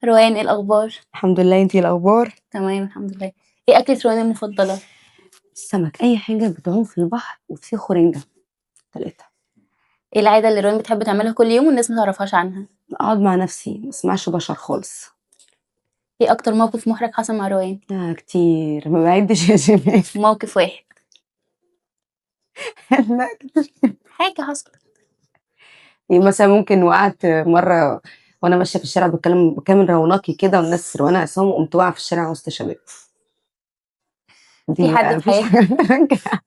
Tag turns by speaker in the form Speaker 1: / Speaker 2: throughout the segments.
Speaker 1: روان، إيه الأخبار؟
Speaker 2: الحمد لله، انتي إيه الاخبار؟
Speaker 1: تمام الحمد لله. إيه أكلة روان المفضلة؟
Speaker 2: السمك، اي حاجة بتعوم في البحر وفسيخ ورنجه. 3.
Speaker 1: إيه العادة اللي روان بتحب تعملها كل يوم والناس ما تعرفهاش عنها؟
Speaker 2: اقعد مع نفسي، ما اسمعش بشر خالص.
Speaker 1: إيه أكتر موقف محرج حصل مع روان؟
Speaker 2: آه كتير، ما بعدش يا شباب.
Speaker 1: موقف واحد.
Speaker 2: لا كتير.
Speaker 1: حاجة حصلت.
Speaker 2: يعني مثلا ممكن وقعت مرة وانا ماشية في الشارع بتكلم بكامل رونقي كده والناس روان عصام، وقمت واقعه في الشارع وسط شباب.
Speaker 1: في
Speaker 2: دي
Speaker 1: حد
Speaker 2: بقى
Speaker 1: في
Speaker 2: مفيش
Speaker 1: حياة
Speaker 2: حاجة ترجع.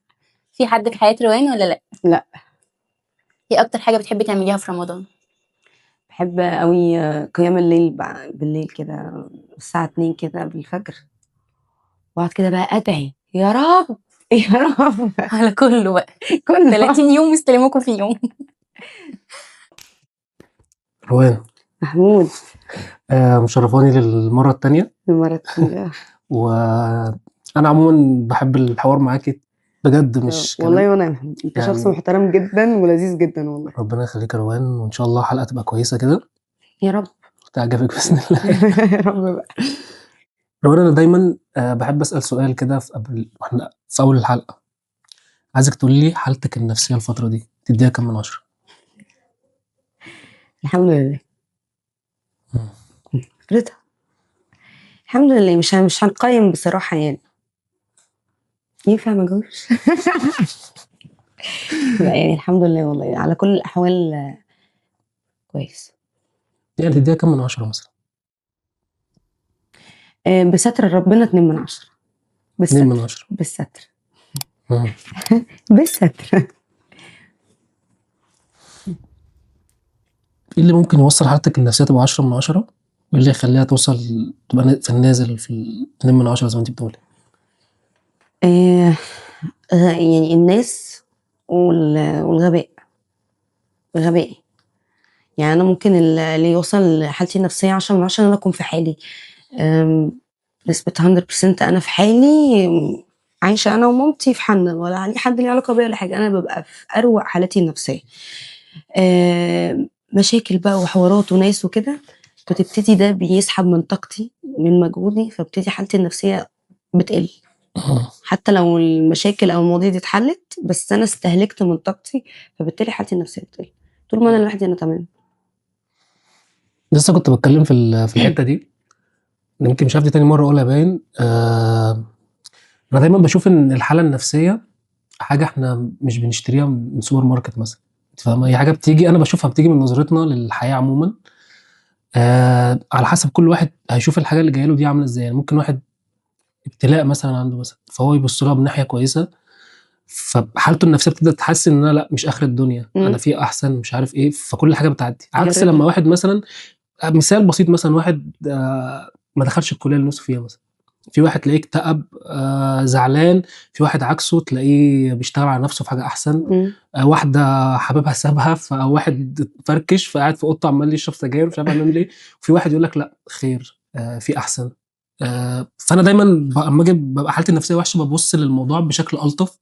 Speaker 1: في حد في حياة روان ولا لأ؟
Speaker 2: لا.
Speaker 1: إيه أكتر حاجة بتحبي تعمليها في رمضان؟
Speaker 2: بحب قوي قيام الليل بالليل كده الساعة 2 كده قبل الفجر، واقعد كده بقى ادعي يا رب يا رب.
Speaker 1: على كله بقى.
Speaker 2: كله.
Speaker 1: 30 يوم استلموكوا في يوم.
Speaker 3: روان.
Speaker 2: محمود.
Speaker 3: مشرفاني للمرة التانية.
Speaker 2: المرة التانية.
Speaker 3: وأنا عموما بحب الحوار معاكي بجد، مش
Speaker 2: والله
Speaker 3: كلام.
Speaker 2: وانا يا محمود، انت شخص
Speaker 3: يعني
Speaker 2: محترم جدا ولذيذ جدا والله.
Speaker 3: ربنا يخليك يا روان، وإن شاء الله حلقة تبقى كويسة كده
Speaker 2: يا رب.
Speaker 3: تعجبك بإذن الله.
Speaker 2: يا رب بقى.
Speaker 3: روان، أنا دايما بحب أسأل سؤال كده في قبل واحنا في أول الحلقة. عايزك تقولي لي حالتك النفسية الفترة دي تديها كام من 10؟
Speaker 2: الحمد لله. رضا. الحمد لله. مش هنقيم بصراحة يعني. ينفع ما اجاوبش؟ لا يعني الحمد لله والله على كل الأحوال كويس.
Speaker 3: يعني تديها كام من 10 مثلا؟
Speaker 2: بستر ربنا 2 من 10. بالستر.
Speaker 3: 2 من 10.
Speaker 2: بالستر. بالستر.
Speaker 3: ايه اللي ممكن يوصل حالتك النفسية تبقى 10 من 10، وايه اللي يخليها توصل تبقى في النازل في 2 من 10 زي ما انت بتقولي؟
Speaker 2: يعني الناس والغباء. غبائي. يعني أنا ممكن اللي يوصل لحالتي النفسية 10 من 10 إن أنا أكون في حالي. بنسبة 100% أنا في حالي، عايشة أنا ومامتي في حالنا، ولا علي حد ليه علاقة بيا ولا حاجة. أنا ببقى في أروق حالاتي النفسية. مشاكل بقى وحوارات وناس وكده، بتبتدي ده بيسحب من طاقتي من مجهودي، فبتدي حالتي النفسية بتقل. حتى لو المشاكل أو المواضيع دي اتحلت، بس أنا استهلكت من طاقتي، فبالتالي حالتي النفسية بتقل. طول ما أنا لوحدي أنا تمام.
Speaker 3: لسه كنت بتكلم في الحتة دي، يمكن مش عارف دي تاني مرة أقولها باين. أنا دايما بشوف إن الحالة النفسية حاجة إحنا مش بنشتريها من سوبر ماركت مثلا، أنت فاهمة؟ هي حاجة بتيجي، أنا بشوفها بتيجي من نظرتنا للحياة عموما. على حسب كل واحد هيشوف الحاجة اللي جاية له دي عاملة إزاي. يعني ممكن واحد ابتلاء مثلا عنده مثلا، فهو يبص لها بناحية كويسة، فحالته النفسية بتبدأ تحس إن أنا لأ مش آخر الدنيا، أنا في أحسن، مش عارف إيه، فكل حاجة بتعدي. عكس
Speaker 2: جربها.
Speaker 3: لما واحد مثلا، مثال بسيط مثلا، واحد ما دخلش الكلية اللي نفسه فيها مثلا، في واحد تلاقيه اكتئب، زعلان، في واحد عكسه تلاقيه بيشتغل على نفسه في حاجة أحسن. واحدة حبيبها سابها، فواحد فركش فقاعد في أوضته عمال يشرب سجاير مش عارف عامل إيه، وفي واحد يقول لك لأ خير، في أحسن. فأنا دايماً أما أجي ببقى حالتي النفسية وحشة ببص للموضوع بشكل ألطف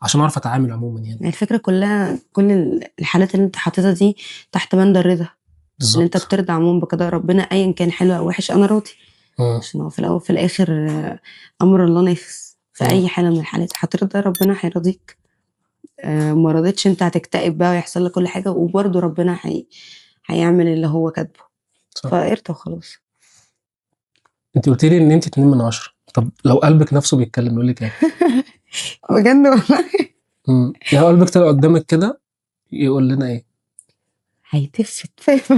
Speaker 3: عشان أعرف أتعامل عموماً. يعني
Speaker 2: الفكرة كلها كل الحالات اللي أنت حاططها دي تحت بند الرضا. اللي أنت بترضى عموماً بقضاء ربنا أياً كان حلو أو وحش، أنا راضي. عشان هو في الأول وفي الآخر، أمر الله نافذ في أي حالة من الحالات. هترضى ربنا هيرضيك، ما رضيتش أنت هتكتئب بقى ويحصل لك كل حاجة، وبرضه ربنا هيعمل اللي هو كاتبه. فارضى وخلاص.
Speaker 3: أنت قلت لي إن أنت 2 من 10، طب لو قلبك نفسه بيتكلم يقول لك إيه؟
Speaker 2: بجد والله.
Speaker 3: يعني قلبك طلع قدامك كده يقول لنا إيه؟
Speaker 2: هيتف تفاف.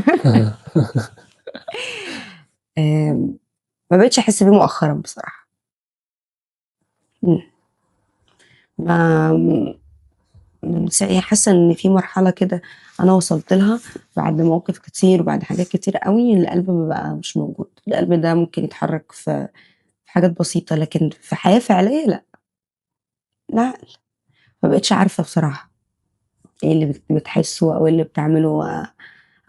Speaker 2: ما بقتش أحس بيه مؤخرا بصراحة. ما حاسة إن في مرحلة كده أنا وصلت لها بعد مواقف كتير وبعد حاجات كتير قوي، القلب بقى مش موجود. القلب ده ممكن يتحرك في حاجات بسيطة، لكن في حياة فعلية لا. لا، ما بقتش عارفة بصراحة إيه اللي بتحسه أو إيه اللي بتعمله.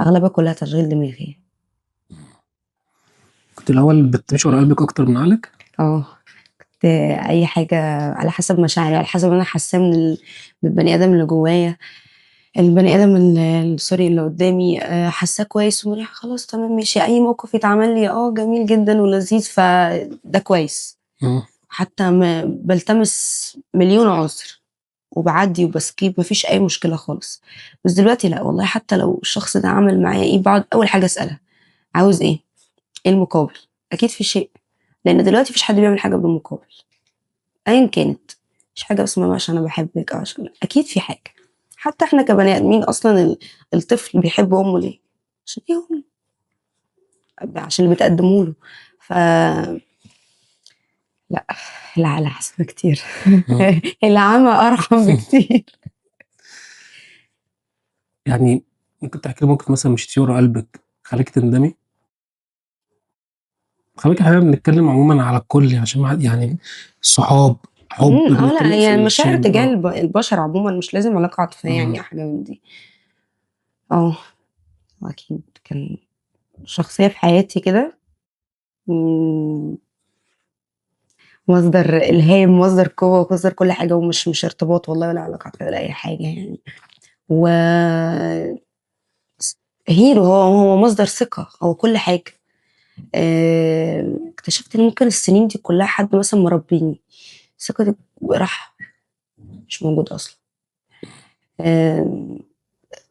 Speaker 2: أغلبها كلها تشغيل دماغي.
Speaker 3: كنت الأول بتمشي ورا قلبك أكتر من عقلك؟
Speaker 2: كنت أي حاجة على حسب مشاعري، على حسب أنا حاسة من البني آدم اللي جوايا. البني ادم sorry اللي قدامي حاساه كويس ومريح، خلاص تمام ماشي، اي موقف يتعمل لي جميل جدا ولذيذ، فده كويس. حتى ما بلتمس مليون عذر وبعدي وب skip، مفيش اي مشكلة خالص. بس دلوقتي لا والله، حتى لو الشخص ده عمل معايا ايه، بقعد اول حاجة اسالها عاوز ايه، ايه المقابل، اكيد في شيء، لان دلوقتي مفيش حد بيعمل حاجة بدون مقابل ايا كانت. مش حاجة اسمها عشان انا بحبك او عشان، اكيد في حاجة. حتى احنا كبني ادمين اصلا الطفل بيحب امه ليه؟ عشان ايه امه، عشان اللي بتقدمه له. ف لا لا احسن بكتير. العمى ارحم بكتير.
Speaker 3: يعني ممكن تحكي لي موقف مثلا مشيتي ورا قلبك خليك تندمي؟ خليك احنا بنتكلم عموما على الكل عشان يعني الصحاب، حب،
Speaker 2: لا هي المشاعر تجاه البشر عموما، مش لازم علاقة عاطفية يعني حاجة من دي. اكيد كان شخصية في حياتي كده مصدر الهام، مصدر قوة، مصدر كل حاجة، ومش مش ارتباط والله ولا علاقة عاطفية ولا اي حاجة يعني. و hero، هو مصدر ثقة، هو كل حاجة. اكتشفت ان ممكن السنين دي كلها حد مثلا مربيني، الثقة دي راح مش موجود اصلا.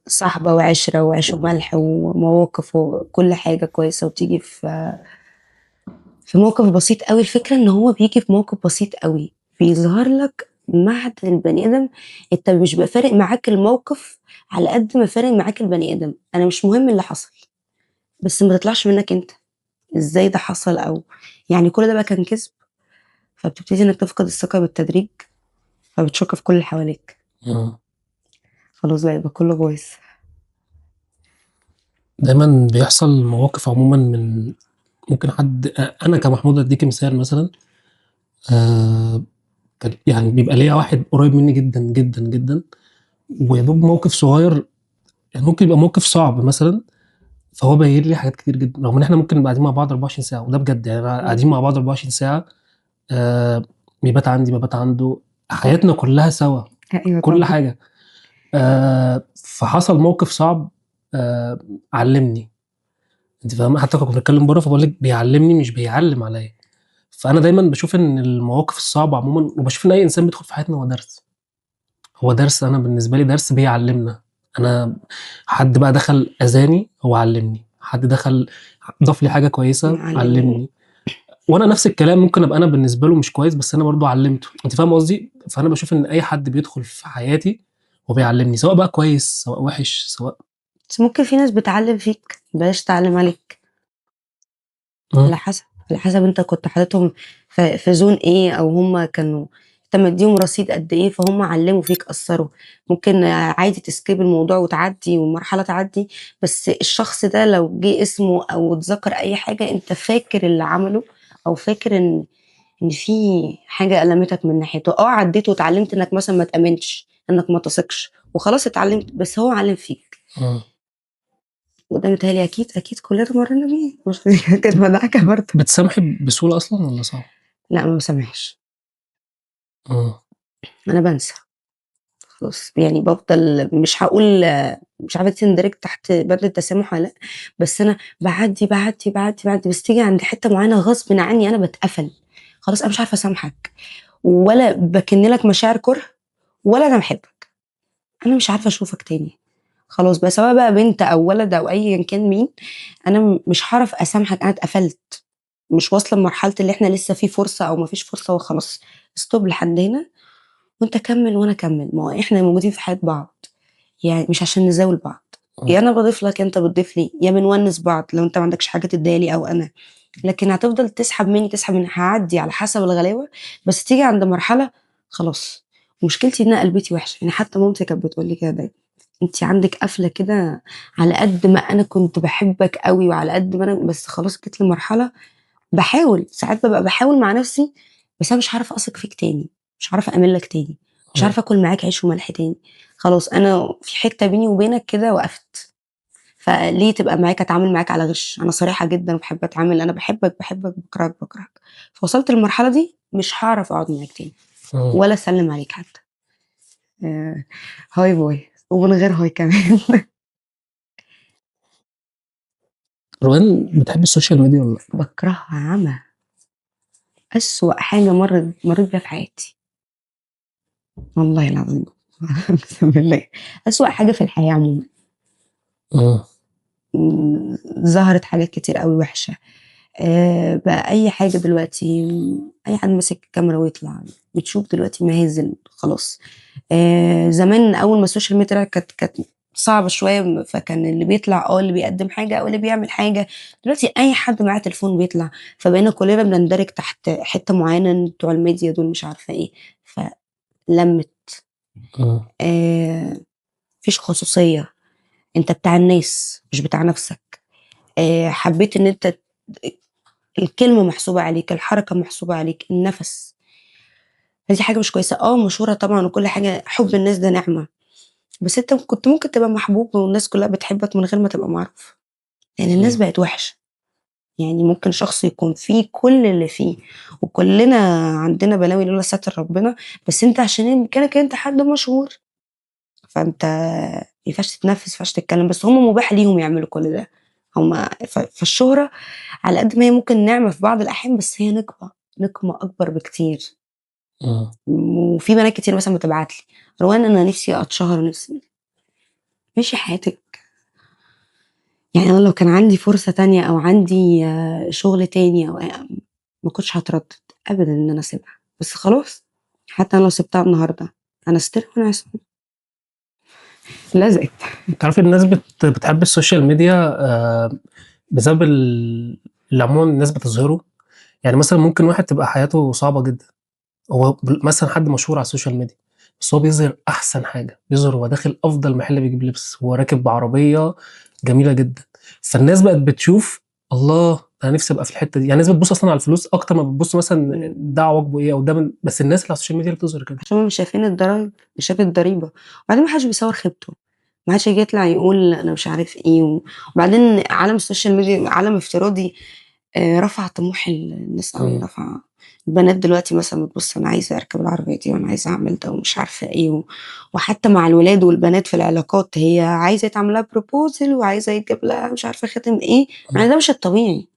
Speaker 2: صاحبه وعشرة وعيش وملح ومواقف وكل حاجة كويسة، وتيجي في موقف بسيط قوي. الفكرة ان هو بيجي في موقف بسيط قوي بيظهر لك معدن البني ادم. انت مش بقى فارق معاك الموقف على قد ما فارق معاك البني ادم. انا مش مهم اللي حصل، بس ما تطلعش منك انت ازاي ده حصل، او يعني كل ده بقى كان كذب. فبتبتدي انك تفقد الثقة بالتدريج، فبتشك في كل اللي حواليك. خلاص بقى يبقى كله بايظ.
Speaker 3: دايما بيحصل مواقف عموما من ممكن حد، انا كمحمود اديك مثال مثلا، يعني بيبقى ليا واحد قريب مني جدا جدا جدا، ويا دوب موقف صغير يعني ممكن يبقى موقف صعب مثلا، فهو باين لي حاجات كتير جدا، رغم ان احنا ممكن نبقى قاعدين مع بعض 24 ساعة، وده بجد يعني قاعدين مع بعض 24 ساعة، بيبات عندي ببات عنده، حياتنا كلها سوا.
Speaker 2: أيوة
Speaker 3: كل
Speaker 2: طبعا.
Speaker 3: حاجة. فحصل موقف صعب، علمني، انت فاهمه، حتى كنا بنتكلم بره فبقول لك بيعلمني مش بيعلم عليا. فانا دايما بشوف ان المواقف الصعبة عموما، وبشوف ان اي انسان بيدخل في حياتنا هو درس، هو درس. انا بالنسبة لي درس بيعلمنا. انا حد بقى دخل اذاني هو علمني، حد دخل ضاف لي حاجة كويسة علمني، وانا نفس الكلام ممكن ابقى انا بالنسبة له مش كويس بس انا برضو علمته، انت فاهم قصدي؟ فانا بشوف ان اي حد بيدخل في حياتي هو بيعلمني، سواء بقى كويس سواء وحش سواء.
Speaker 2: بس ممكن في ناس بتعلم فيك بلاش تعلم عليك. على حسب، على حسب انت كنت حاططهم في zone ايه، او هم كانوا انت مديهم رصيد قد ايه، فهم علموا فيك اثروا. ممكن عادي ت skip الموضوع وتعدي والمرحلة تعدي، بس الشخص ده لو جه اسمه او اتذكر اي حاجة انت فاكر اللي عمله، او فاكر ان في حاجة المتك من ناحيته. عديت وتعلمت انك مثلا ما تامنش، انك ما تثقش، وخلاص اتعلمت، بس هو علم فيك. وده متهيألي اكيد اكيد كلنا مرينا بيه، مش كانت مدعكه برضه.
Speaker 3: بتسامحي بسهولة اصلا ولا صعب؟
Speaker 2: لا ما بسامحش. انا بنسى خلاص يعني، بفضل مش هقول مش عارفه تندرج تحت بند التسامح ولا لا، بس انا بعدي بعدي بعدي بعدي، بس تيجي عند حتة معينة غصب عني انا بتقفل خلاص، انا مش عارفه اسامحك ولا بكن لك مشاعر كره ولا انا بحبك، انا مش عارفه اشوفك تاني خلاص بقى، سواء بقى بنت او ولد او ايا كان مين، انا مش هعرف اسامحك، انا اتقفلت، مش واصله لمرحلة اللي احنا لسه في فرصة او ما فيش فرصة، وخلاص stop لحد هنا، وانت كمل وانا اكمل، ما هو احنا موجودين في حياة بعض يعني، مش عشان نزاول بعض، يا انا بضيف لك انت بتضيف لي، يا بنونس بعض لو انت ما عندكش حاجة تديها لي او انا، لكن هتفضل تسحب مني تسحب مني، هعدي على حسب الغلاوه، بس تيجي عند مرحلة خلاص. مشكلتي ان انا قلبتي وحشة يعني، حتى مامتي كانت بتقول لي كده دايما، انت عندك قفله كده، على قد ما انا كنت بحبك قوي وعلى قد ما انا، بس خلاص جيت لمرحلة بحاول ساعات ببقى بحاول مع نفسي، بس انا مش عارفه اثق فيك تاني، مش عارفه امن لك تاني، مش عارفه اكل معاك عيش وملح تاني، خلاص انا في حتة بيني وبينك كده وقفت، فليه تبقى معاك اتعامل معاك على غش؟ انا صريحه جدا وبحب اتعامل، انا بحبك بحبك بكرهك بكرهك، فوصلت للمرحلة دي مش هعرف اقعد معاك تاني ولا اسلم عليك حتى. hi bye. ومن غير hi كمان.
Speaker 3: روان بتحب ال social media ولا لا؟
Speaker 2: بكرهها عمى، أسوأ حاجة مريت بيها في حياتي والله العظيم. اقسم بالله أسوأ حاجة في الحياة عموما. ظهرت حاجات كتير قوي وحشة. بقى أي حاجة دلوقتي أي حد ماسك الكاميرا ويطلع، بتشوف دلوقتي مهازل خلاص. زمان أول ما ال social media طلعت كانت صعبة شوية، فكان اللي بيطلع اللي بيقدم حاجة أو اللي بيعمل حاجة. دلوقتي أي حد معاه تليفون بيطلع، فبقينا كلنا بنندرج تحت حتة معينة بتوع الميديا دول مش عارفة إيه، فلمت. مفيش خصوصية، أنت بتاع الناس مش بتاع نفسك. حبيت إن أنت الكلمة محسوبة عليك، الحركة محسوبة عليك، النفس. هذه حاجة مش كويسة. مشهورة طبعا وكل حاجة، حب الناس ده نعمة، بس انت كنت ممكن تبقى محبوب والناس كلها بتحبك من غير ما تبقى معروف. يعني الناس بقت وحشة. يعني ممكن شخص يكون فيه كل اللي فيه، وكلنا عندنا بلاوي لولا ستر ربنا، بس انت عشان كانك انت حد مشهور فانت ما ينفعش تتنفس، ما ينفعش تتكلم، بس هم مباح ليهم يعملوا كل ده. هم فالشهرة على قد ما هي ممكن نعمة في بعض الأحيان، بس هي نقمة أكبر بكتير. وفي بنات كتير مثلا بتبعت لي روان أنا نفسي أتشهر، نفسي ماشي حياتك. يعني أنا لو كان عندي فرصة تانية أو عندي شغل تاني أو ما كنتش هتردد أبدا إن أنا أسيبها، بس خلاص حتى أنا لو سبتها النهاردة أنا still وأنا عايزة لزقت.
Speaker 3: انت عارف الناس بتحب ال social media بسبب اللي عموما الناس بتظهره. يعني مثلا ممكن واحد تبقى حياته صعبة جدا، هو مثلا حد مشهور على ال social media، بس هو بيظهر أحسن حاجة، بيظهر هو داخل أفضل محل بيجيب لبس، هو راكب بعربية جميلة جدا، فالناس بقت بتشوف الله أنا نفسي أبقى في الحتة دي. يعني الناس بتبص أصلا على الفلوس أكتر ما بتبص مثلا ده عواقبه إيه أو ده بس الناس اللي على ال social media اللي بتظهر كده
Speaker 2: عشان هم مش شايفين الضرايب، مش شايفين الضريبة. وبعدين ما حدش بيصور خيبته، ما حدش يجي يطلع يقول أنا مش عارف إيه. وبعدين عالم ال social media عالم افتراضي، رفع طموح الناس قوي. رفع البنات دلوقتي مثلا بتبص أنا عايزة أركب العربية دي وأنا عايزة أعمل ده ومش عارفة إيه وحتى مع الولاد والبنات في العلاقات هي عايزة يتعمل لها proposal وعايزة يتجاب لها مش عارفة خاتم إيه، مع ده مش الطبيعي.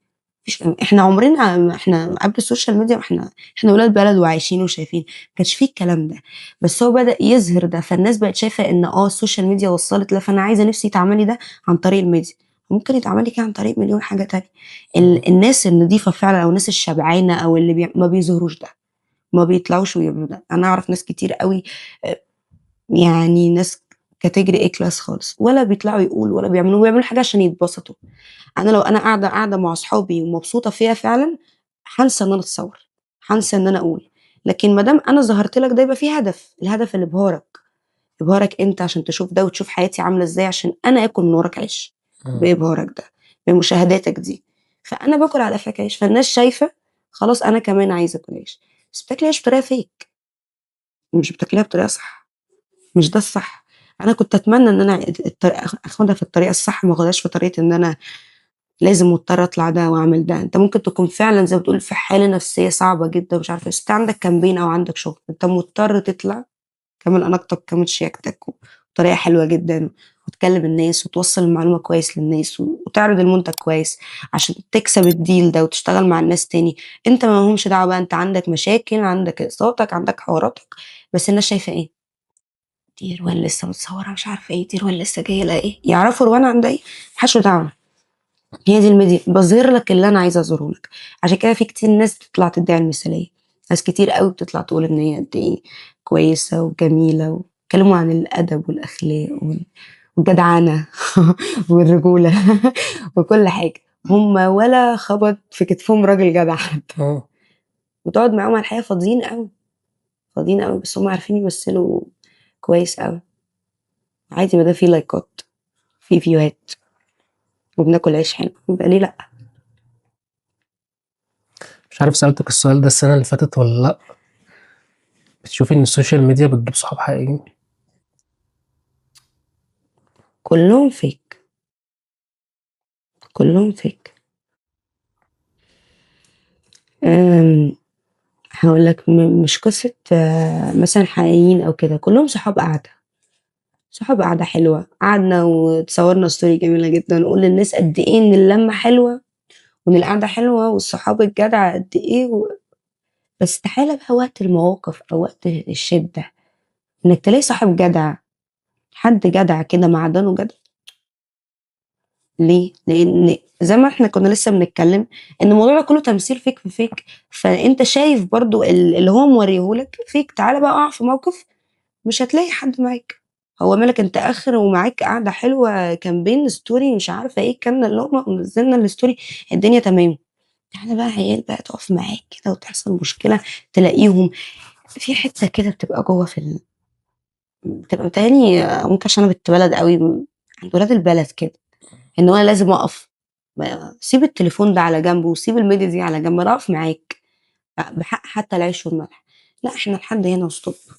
Speaker 2: إحنا عمرنا، إحنا قبل ال social media إحنا ولاد بلد وعايشين وشايفين، ما كانش فيه الكلام ده، بس هو بدأ يظهر ده، فالناس بقت شايفة إن ال social media وصلت له، فأنا عايزة نفسي يتعمل لي ده عن طريق الميديا. ممكن يتعمل لي كده عن طريق مليون حاجة تانية. الناس النظيفة فعلا أو الناس الشبعانة أو اللي ما بيظهروش ده، ما بيطلعوش ويعملوا ده. أنا أعرف ناس كتير قوي، يعني ناس category A class خالص، ولا بيطلعوا يقولوا ولا بيعملوا حاجة عشان يتبسطوا. أنا لو أنا قاعدة مع أصحابي ومبسوطة فيها فعلا، هنسى إن أنا أتصور، هنسى إن أنا أقول. لكن ما دام أنا ظهرت لك ده يبقى فيه هدف، الهدف اللي إبهارك أنت عشان تشوف ده وتشوف حياتي عاملة إزاي، عشان أنا آكل من وراك عيش بإبهارك ده، بمشاهداتك دي، فأنا باكل على قفاك عيش. فالناس شايفة خلاص أنا كمان عايزة آكل عيش، بس بتاكلي عيش بطريقة فيك، مش بتاكليها بطريقة صح، مش ده الصح. أنا كنت أتمنى إن أنا أخدها في الطريقة الصح، ما أخدهاش في طريقة إن أنا لازم مضطرة أطلع ده وأعمل ده. أنت ممكن تكون فعلا زي ما بتقول في حالة نفسية صعبة جدا ومش عارفة، بس أنت عندك كامبين أو عندك شغل، أنت مضطر تطلع كمان أناقتك كمان شياكتك بطريقة حلوة جدا، وتكلم الناس وتوصل المعلومة كويس للناس وتعرض المنتج كويس عشان تكسب الديل ده وتشتغل مع الناس تاني. انت ما لهمش دعوة بقى، انت عندك مشاكل، عندك اقساطك، عندك حواراتك، بس الناس شايفة ايه؟ دي روان لسه متصورة مش عارفة ايه، دي روان لسه جاية لها ايه، يعرفوا روان عندها ايه؟ محدش له دعوة. هي دي الميديا، بظهر لك اللي انا عايزة اظهره لك. عشان كده في كتير ناس بتطلع تدعي المثالية، ناس كتير قوي بتطلع تقول ان هي قد ايه كويسة وجميلة، واتكلموا عن الأدب والأخلاق والجدعنة والرجولة وكل حاجة، هم ولا خبط في كتفهم راجل جدع حتى. وتقعد معاهم على الحقيقة فاضيين قوي، فاضيين قوي، بس هم عارفين يمثلوا كويس قوي. عادي، ما ده في لايكات، في فيوهات، وبناكل عيش حلو، يبقى ليه لأ؟
Speaker 3: مش عارف سألتك السؤال ده السنة اللي فاتت ولا لأ، بتشوفي إن ال social media بتجيب صحاب حقيقيين؟
Speaker 2: كلهم fake، كلهم fake. هقول لك مش قصة مثلا حقيقيين أو كده، كلهم صحاب قعدة، صحاب قعدة حلوة، قعدنا وتصورنا story جميلة جدا، ونقول للناس قد ايه ان اللمة حلوة وان القعدة حلوة والصحاب الجدعه قد ايه بس تعالى بقى وقت المواقف او وقت الشدة انك تلاقي صاحب جدع، حد جدع كده معدنه جدع. ليه؟ لان زي ما احنا كنا لسه بنتكلم ان الموضوع ده كله تمثيل fake في fake، فانت شايف برضو اللي هو موريهولك fake. تعالى بقى اقع في موقف مش هتلاقي حد معاك، هو مالك انت اخر ومعاك قعدة حلوة، campaign story مش عارفه ايه، كلنا اللقمة ونزلنا ال story الدنيا تمام. تعالى بقى عيال بقى تقف معاك كده وتحصل مشكلة تلاقيهم في حتة كده بتبقى جوه في بتبقى متهيألي ممكن عشان انا بنت بلد قوي، عند ولاد البلد كده، ان هو لازم اقف، سيب التليفون ده على جنب وسيب الميديا دي على جنب، انا اقف معاك بحق حتى العيش والملح. لا احنا لحد هنا و stop.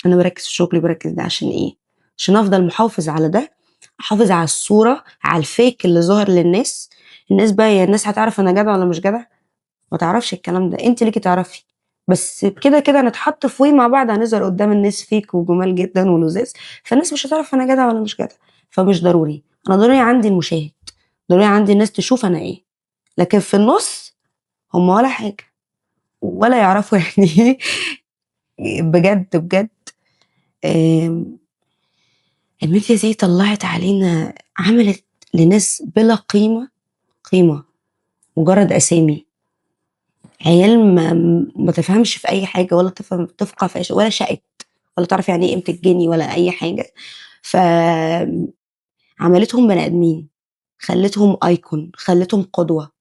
Speaker 2: انا بركز في شغلي، بركز ده عشان ايه؟ عشان افضل محافظ على ده، احافظ على الصورة، على ال fake اللي ظاهر للناس. الناس بقى يا الناس هتعرف انا جدع ولا مش جدع؟ ما تعرفش الكلام ده، انت ليكي تعرفي. بس كده كده هنتحط في way مع بعض، هنظهر قدام الناس fake وجمال جدا ولذاذ، فالناس مش هتعرف انا جدع ولا مش جدع. فمش ضروري، انا ضروري عندي المشاهد، ضروري عندي الناس تشوف انا ايه، لكن في النص هم ولا حاجة ولا يعرفوا يعني ايه بجد بجد. الميديا دي طلعت علينا، عملت لناس بلا قيمة قيمة، مجرد اسامي، عيال ما تفهمش في اي حاجة ولا تفهم تفقه في اي شيء، ولا شقت ولا تعرف يعني ايه قيمة الجنيه ولا اي حاجة. فعملتهم بني ادمين، خلتهم icon، خلتهم قدوة.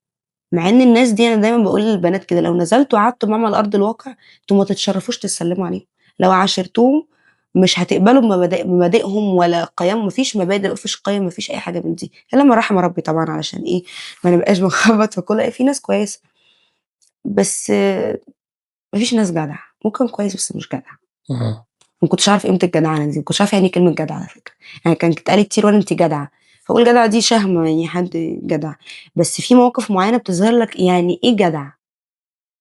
Speaker 2: مع ان الناس دي انا دايما بقول للبنات كده، لو نزلتوا قعدتوا معاهم على ارض الواقع انتوا ما تتشرفوش تسلموا عليهم، لو عاشرتوهم مش هتقبلوا بمبادئهم ولا قيم، مفيش مبادئ مفيش قيم مفيش اي حاجة من دي، الا ما رحم ربي طبعا، علشان ايه ما نبقاش بنخبط في كل. في ناس كويسة بس مفيش ناس جدع، ممكن كويس بس مش جدع. ما كنتش عارف قيمة الجدعنه دي، ما كنتش عارف يعني ايه كلمة جدع على فكرة، يعني كانت اتقالت كتير وانا انت جدعه، فاقول جدع دي شهمه يعني حد جدع، بس في مواقف معينة بتظهر لك يعني ايه جدع،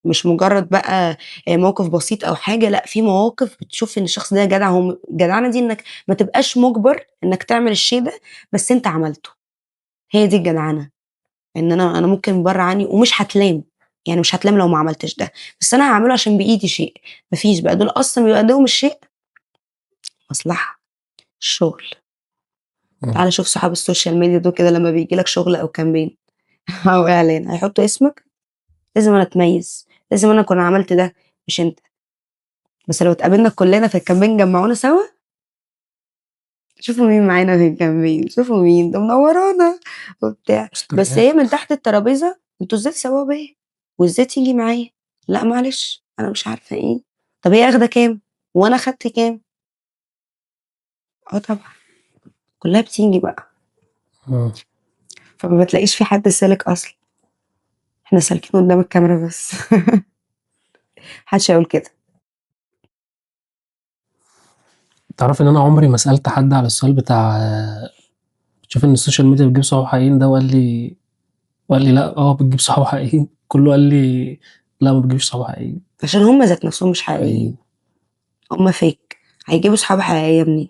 Speaker 2: مش مجرد بقى موقف بسيط او حاجة، لا في مواقف بتشوف ان الشخص ده جدع. هو جدعنه دي انك ما تبقاش مجبر انك تعمل الشيء ده بس انت عملته، هي دي الجدعنه. ان انا ممكن بره عني ومش هتلام، يعني مش هتلام لو ما عملتش ده، بس انا هعمله عشان بايدي شيء. مفيش بقى دول اصلا بيبقى عندهم الشيء مصلحة الشغل. تعالى شوف صحاب ال social media دول كده لما بيجي لك شغل او campaign او اعلان هيحطوا اسمك، لازم انا اتميز، لازم انا اكون عملت ده مش انت. بس لو اتقابلنا كلنا في ال campaign جمعونا سوا، شوفوا مين معانا في ال campaign، شوفوا مين ده منورانا وبتاع، بس هي من تحت الترابيزة انتوا ازاي تسووا بيا وازاي تيجي معايا؟ لا معلش انا مش عارفه ايه، طب هي اخده كام وانا خدت كام؟ طبعا كلها بتيجي بقى. فما بتلاقيش في حد سالك اصلا، احنا سالكين قدام الكاميرا بس. محدش هيقول كده.
Speaker 3: تعرف ان انا عمري ما سالت حد على السؤال بتاع تشوف ان ال social media بتجيب صحاب حقيقيين ده، وقال لي لا بتجيب صحاب حقيقيين، كله قال لي لا ما بتجيبش صحاب حقيقيين،
Speaker 2: عشان هم ذات نفسهم مش حقيقيين، هم fake. هيجيبوا صحاب حقيقية منين؟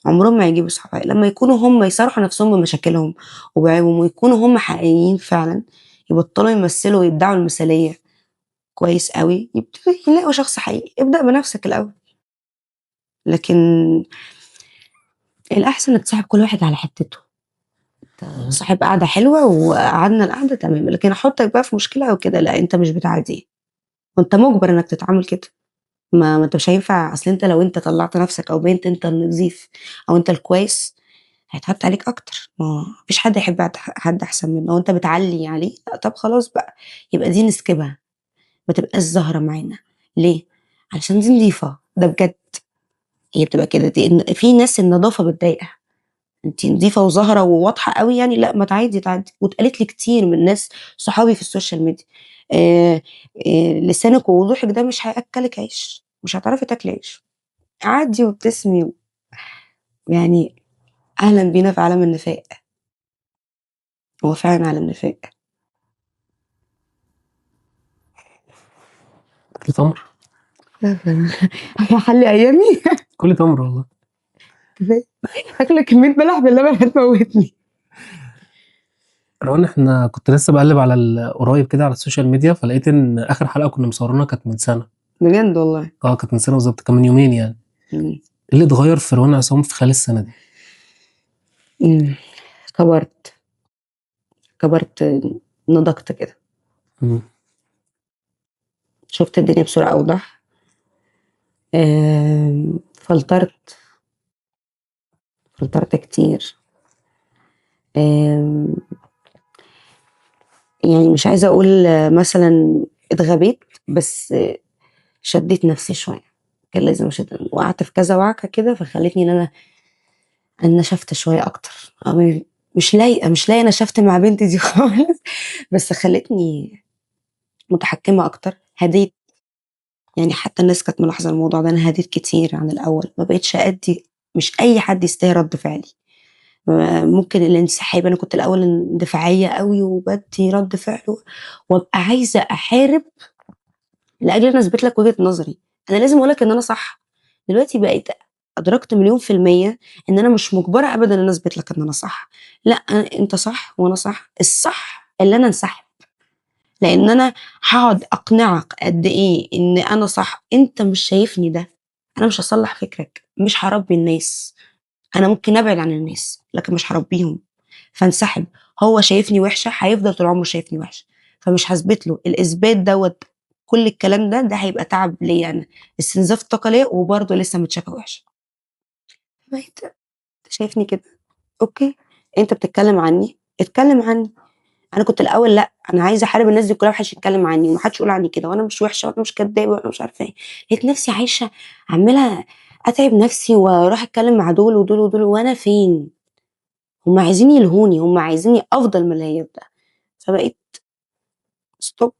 Speaker 2: عمرهم ما هيجيبوا صحاب حقيقية. لما يكونوا هم يصارحوا نفسهم بمشاكلهم وبعيوبهم ويكونوا هم حقيقيين فعلا، يبطلوا يمثلوا ويدعوا المثالية كويس قوي، يبتدوا يلاقوا شخص حقيقي. ابدأ بنفسك الأول. لكن الأحسن إنك تصاحب كل واحد على حتته، صاحب قعدة حلوة وقعدنا القعدة تمام، لكن أحطك بقى في مشكلة أو كده لا، أنت مش بتاع دي وأنت مجبر إنك تتعامل كده. ما أنت مش هينفع، أصل أنت لو أنت طلعت نفسك أو بينت أنت النظيف أو أنت الكويس هيتحط عليك أكتر. ما فيش حد يحب حد أحسن منه، وأنت بتعلي عليه لا طب خلاص بقى يبقى دي نسكبها، ما تبقاش ظاهرة معانا. ليه؟ علشان دي نظيفة، ده بجد هي بتبقى كده. دي في ناس النظافة بتضايقها، انت نظيفة وظاهرة وواضحة قوي يعني، لا ما تعدي تعدي. واتقالت لي كتير من ناس صحابي في ال social media، لسانك ووضوحك ده مش هياكلك عيش، مش هتعرفي تاكلي عيش، عدي وابتسمي. يعني اهلا بينا في عالم النفاق، هو فعلا عالم نفاق.
Speaker 3: كل تمر
Speaker 2: حلي ايامي.
Speaker 3: كل تمر والله.
Speaker 2: كفاية، اكل كمية بلح باللبن هتموتني.
Speaker 3: روان، احنا كنت لسه بقلب على قريب كده على ال social media، فلقيت ان اخر حلقة كنا مصورينها كانت من سنة.
Speaker 2: بجد والله؟
Speaker 3: كانت من سنة بالظبط، كان من يومين يعني. ايه اللي اتغير في روان عصام في خلال السنة دي؟
Speaker 2: كبرت، نضجت كده. شفت الدنيا بصورة أوضح. فلترت كتير. يعني مش عايزة أقول مثلا اتغبيت، بس شديت نفسي شوية، كان لازم أشد. وقعت في كذا وعكة كده، فخلتني إن أنا نشفت شوية أكتر. مش لايقة نشفت مع بنتي دي خالص، بس خلتني متحكمة أكتر. هديت يعني، حتى الناس كانت ملاحظة الموضوع ده، أنا هديت كتير عن الأول، ما بقتش أدي، مش أي حد يستاهل رد فعلي. ممكن الانسحاب، أنا كنت الأول اندفاعية قوي وبدي رد فعل وأبقى عايزة أحارب لأجل أن أثبت لك وجهة نظري، أنا لازم أقول لك إن أنا صح. دلوقتي بقيت أدركت 1,000,000% إن أنا مش مجبرة أبداً إن أنا أثبت لك إن أنا صح. لا، أنت صح وأنا صح، الصح اللي أنا انسحب، لأن أنا هقعد أقنعك قد إيه إن أنا صح، أنت مش شايفني ده، أنا مش هصلح فكرك، مش هربي الناس، أنا ممكن أبعد عن الناس لكن مش هربيهم، فانسحب. هو شايفني وحشة، هيفضل طول عمره شايفني وحشة، فمش هثبت له الإثبات دوت. كل الكلام ده هيبقى تعب ليا أنا، استنزاف طاقة ليا، وبرضه لسه متشافة وحشة. بقيت شايفني كده، okay، أنت بتتكلم عني، اتكلم عني. أنا كنت الأول لأ، أنا عايزة أحارب الناس دي كلها، محدش يتكلم عني ومحدش يقول عني كده، وأنا مش وحشة وأنا مش كدابة وأنا مش عارفة إيه. لقيت نفسي عايشة عمالة أتعب نفسي وأروح أتكلم مع دول ودول ودول، وأنا فين؟ هم عايزين يلهوني، هم عايزيني أفضل من اللي هي ده. فبقيت stop.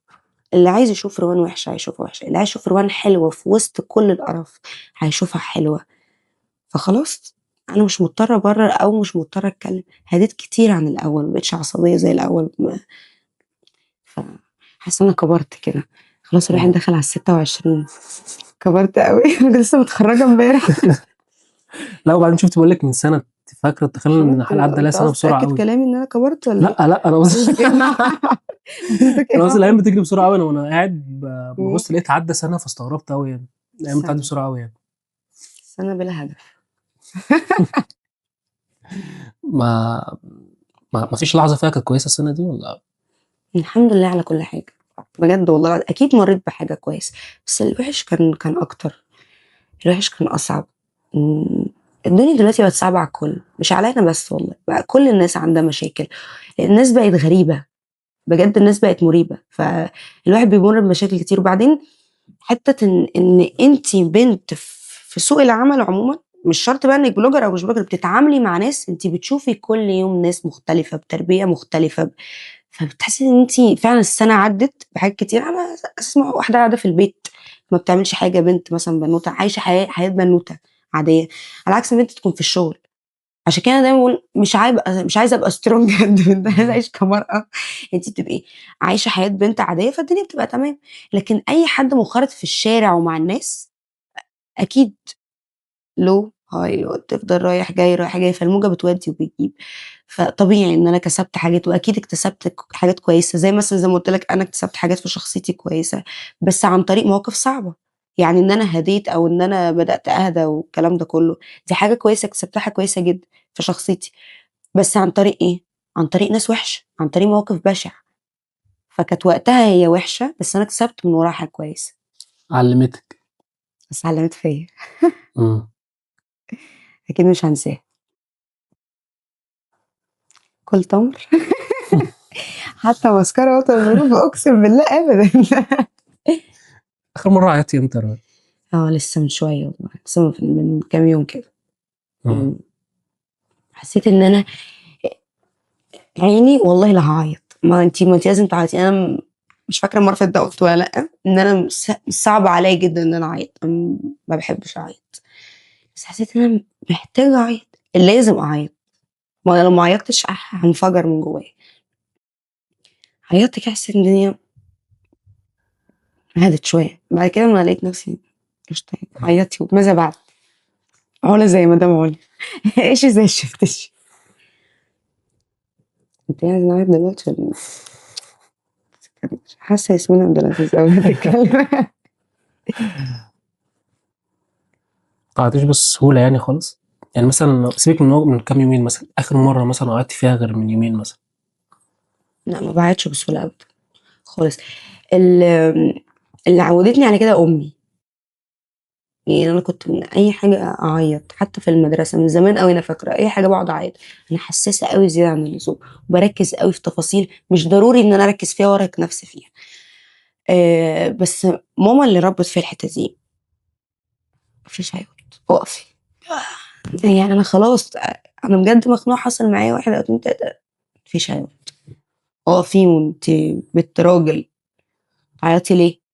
Speaker 2: اللي عايز يشوف روان وحشة هيشوفها وحشة، اللي عايز يشوف روان حلوة في وسط كل القرف هيشوفها حلوة. فخلاص أنا مش مضطرة أبرر أو مش مضطرة أتكلم. هديت كتير عن الأول، ما بقتش عصبية زي الأول. فحاسة إن أنا كبرت كده خلاص، الواحد دخل على 26، كبرت قوي. أنا لسه متخرجة امبارح.
Speaker 3: لا وبعدين شفت بقول لك من سنة، فاكرة تخيل إن الحلقة عدى عليها سنة بسرعة قوي.
Speaker 2: كلامي إن أنا كبرت ولا
Speaker 3: لا؟ لا أنا قصدي أنا قصدي الأيام بتجري بسرعة قوي. أنا وأنا قاعد ببص لقيت عدى سنة، فاستغربت قوي يعني. الأيام بتعدي بسرعة قوي يعني.
Speaker 2: سنة بلا هدف.
Speaker 3: ما فيش لحظة فيها كانت كويسة السنة دي ولا؟
Speaker 2: الحمد لله على كل حاجة بجد والله. أكيد مريت بحاجة كويسة، بس الوحش كان أكتر، الوحش كان أصعب. الدنيا دلوقتي بقت صعبة على الكل، مش علينا بس والله، بقى كل الناس عندها مشاكل، الناس بقت غريبة بجد، الناس بقت مريبة، فالواحد بيمر بمشاكل كتير. وبعدين حتة إن أنتي بنت في سوق العمل عموما، مش شرط بقى انك blogger او مش blogger، بتتعاملي مع ناس، انت بتشوفي كل يوم ناس مختلفة بتربيه مختلفة، فبتحسي ان انت فعلا السنة عدت بحاجات كتير. على اساس واحدة قاعدة في البيت ما بتعملش حاجة، بنت مثلا بنوته عايشه حياة بنوته عادية، على عكس ما بنت تكون في الشغل. عشان كده انا دايما بقول مش عايزه ابقى strong قد بنت، عايزه اعيش كمراه. انت بتبقي عايشه حياة بنت عادية، فالدنيا بتبقى تمام. لكن اي حد منخرط في الشارع ومع الناس اكيد low high low، تفضل رايح جاي رايح جاي، فالموجه بتودي وبتجيب. فطبيعي ان انا كسبت حاجات، واكيد اكتسبت حاجات كويسة، زي مثلا زي ما قلت لك انا اكتسبت حاجات في شخصيتي كويسة، بس عن طريق مواقف صعبة. يعني ان انا هديت او ان انا بدات اهدى والكلام ده كله، دي حاجة كويسة اكتسبتها كويسة جدا في شخصيتي، بس عن طريق ايه؟ عن طريق ناس وحشة، عن طريق مواقف بشعة. فكانت وقتها هي وحشة، بس انا اكتسبت من وراها حاجة كويسة.
Speaker 3: علمتك.
Speaker 2: بس علمت فيا. أكيد مش هنساها. كل تمر. حتى مسكرة وتمر، أقسم بالله أبدا.
Speaker 3: آخر مرة عيطتي إمتى يا روان؟
Speaker 2: لسه من شوية والله، لسه من كام يوم كده. حسيت إن أنا عيني والله لا هعيط. ما أنت لازم تعيطي. أنا مش فاكرة المرة اللي فاتت قلت ولا لأ، إن أنا صعب عليا جدا إن أنا أعيط، ما بحبش أعيط، بس حسيت إن أنا محتاجة أعيط، لازم أعيط. ما أنا لو ما عيطتش هنفجر من جوايا. عيطت كده، حسيت إن الدنيا هدت شوية. بعد كده ما لقيت نفسي قشطة، عيطتي وماذا بعد؟ علا زي مدام علا. عيشي زي الشفتشي. انت عايز نعيط دلوقتي ولا إيه؟ حاسه ياسمين عبد العزيز قوي بتتكلم.
Speaker 3: تعيطيش بسهولة يعني خالص؟ يعني مثلا سيبك من كام يومين مثلا، اخر مرة مثلا عيطتي فيها غير من يومين مثلا؟
Speaker 2: لا ما بعيطش بسهولة ابدا خالص. اللي عودتني على كده امي. يعني انا كنت من اي حاجة اعيط، حتى في المدرسة من زمان قوي انا فاكره اي حاجة بقعد اعيط. انا حساسة قوي زيادة عن اللزوم، وبركز قوي في تفاصيل مش ضروري ان انا اركز فيها وارهق نفسي فيها. بس ماما اللي ربت في الحتة دي، مفيش عياط، اقفي. يعني انا خلاص انا بجد مخنوقه، حصل معايا 1 أو 2 3، مفيش عياط، اقفي وانت بنت راجل، عيطي ليه؟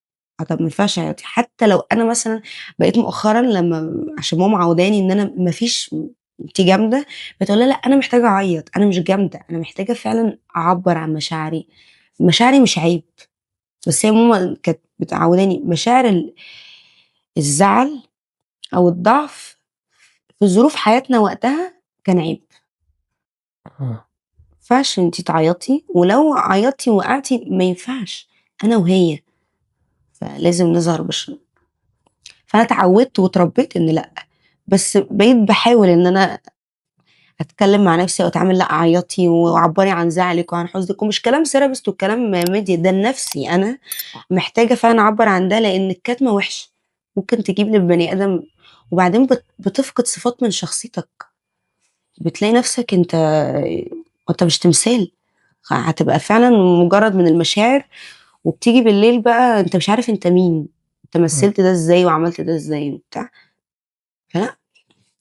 Speaker 2: طب ما ينفعش عياطي. حتى لو انا مثلا بقيت مؤخرا لما عشان ماما عوداني ان انا ما فيش انت جامدة، بتقول لها لا انا محتاجه اعيط، انا مش جامدة، انا محتاجه فعلا اعبر عن مشاعري. مشاعري مش عيب، بس هي ماما كانت بتعوداني مشاعر الزعل او الضعف في ظروف حياتنا وقتها كان عيب. ما ينفعش انت تعيطي، ولو عيطتي وقعتي ما ينفعش، انا وهي فلازم نظهر بش. فانا اتعودت واتربيت ان لا، بس بقيت بحاول ان انا اتكلم مع نفسي واتعامل لا عيطي وعبري عن زعلك وعن حزنك، ومش كلام therapist وكلام ميديا، ده لنفسي انا محتاجه فعلا اعبر عن ده، لان الكتمه وحشة ممكن تجيب للبني ادم، وبعدين بتفقد صفات من شخصيتك، بتلاقي نفسك انت مش تمثال، هتبقى فعلا مجرد من المشاعر. وبتيجي بالليل بقى انت مش عارف انت مين، انت مثلت ده ازاي وعملت ده ازاي وبتاع. فلا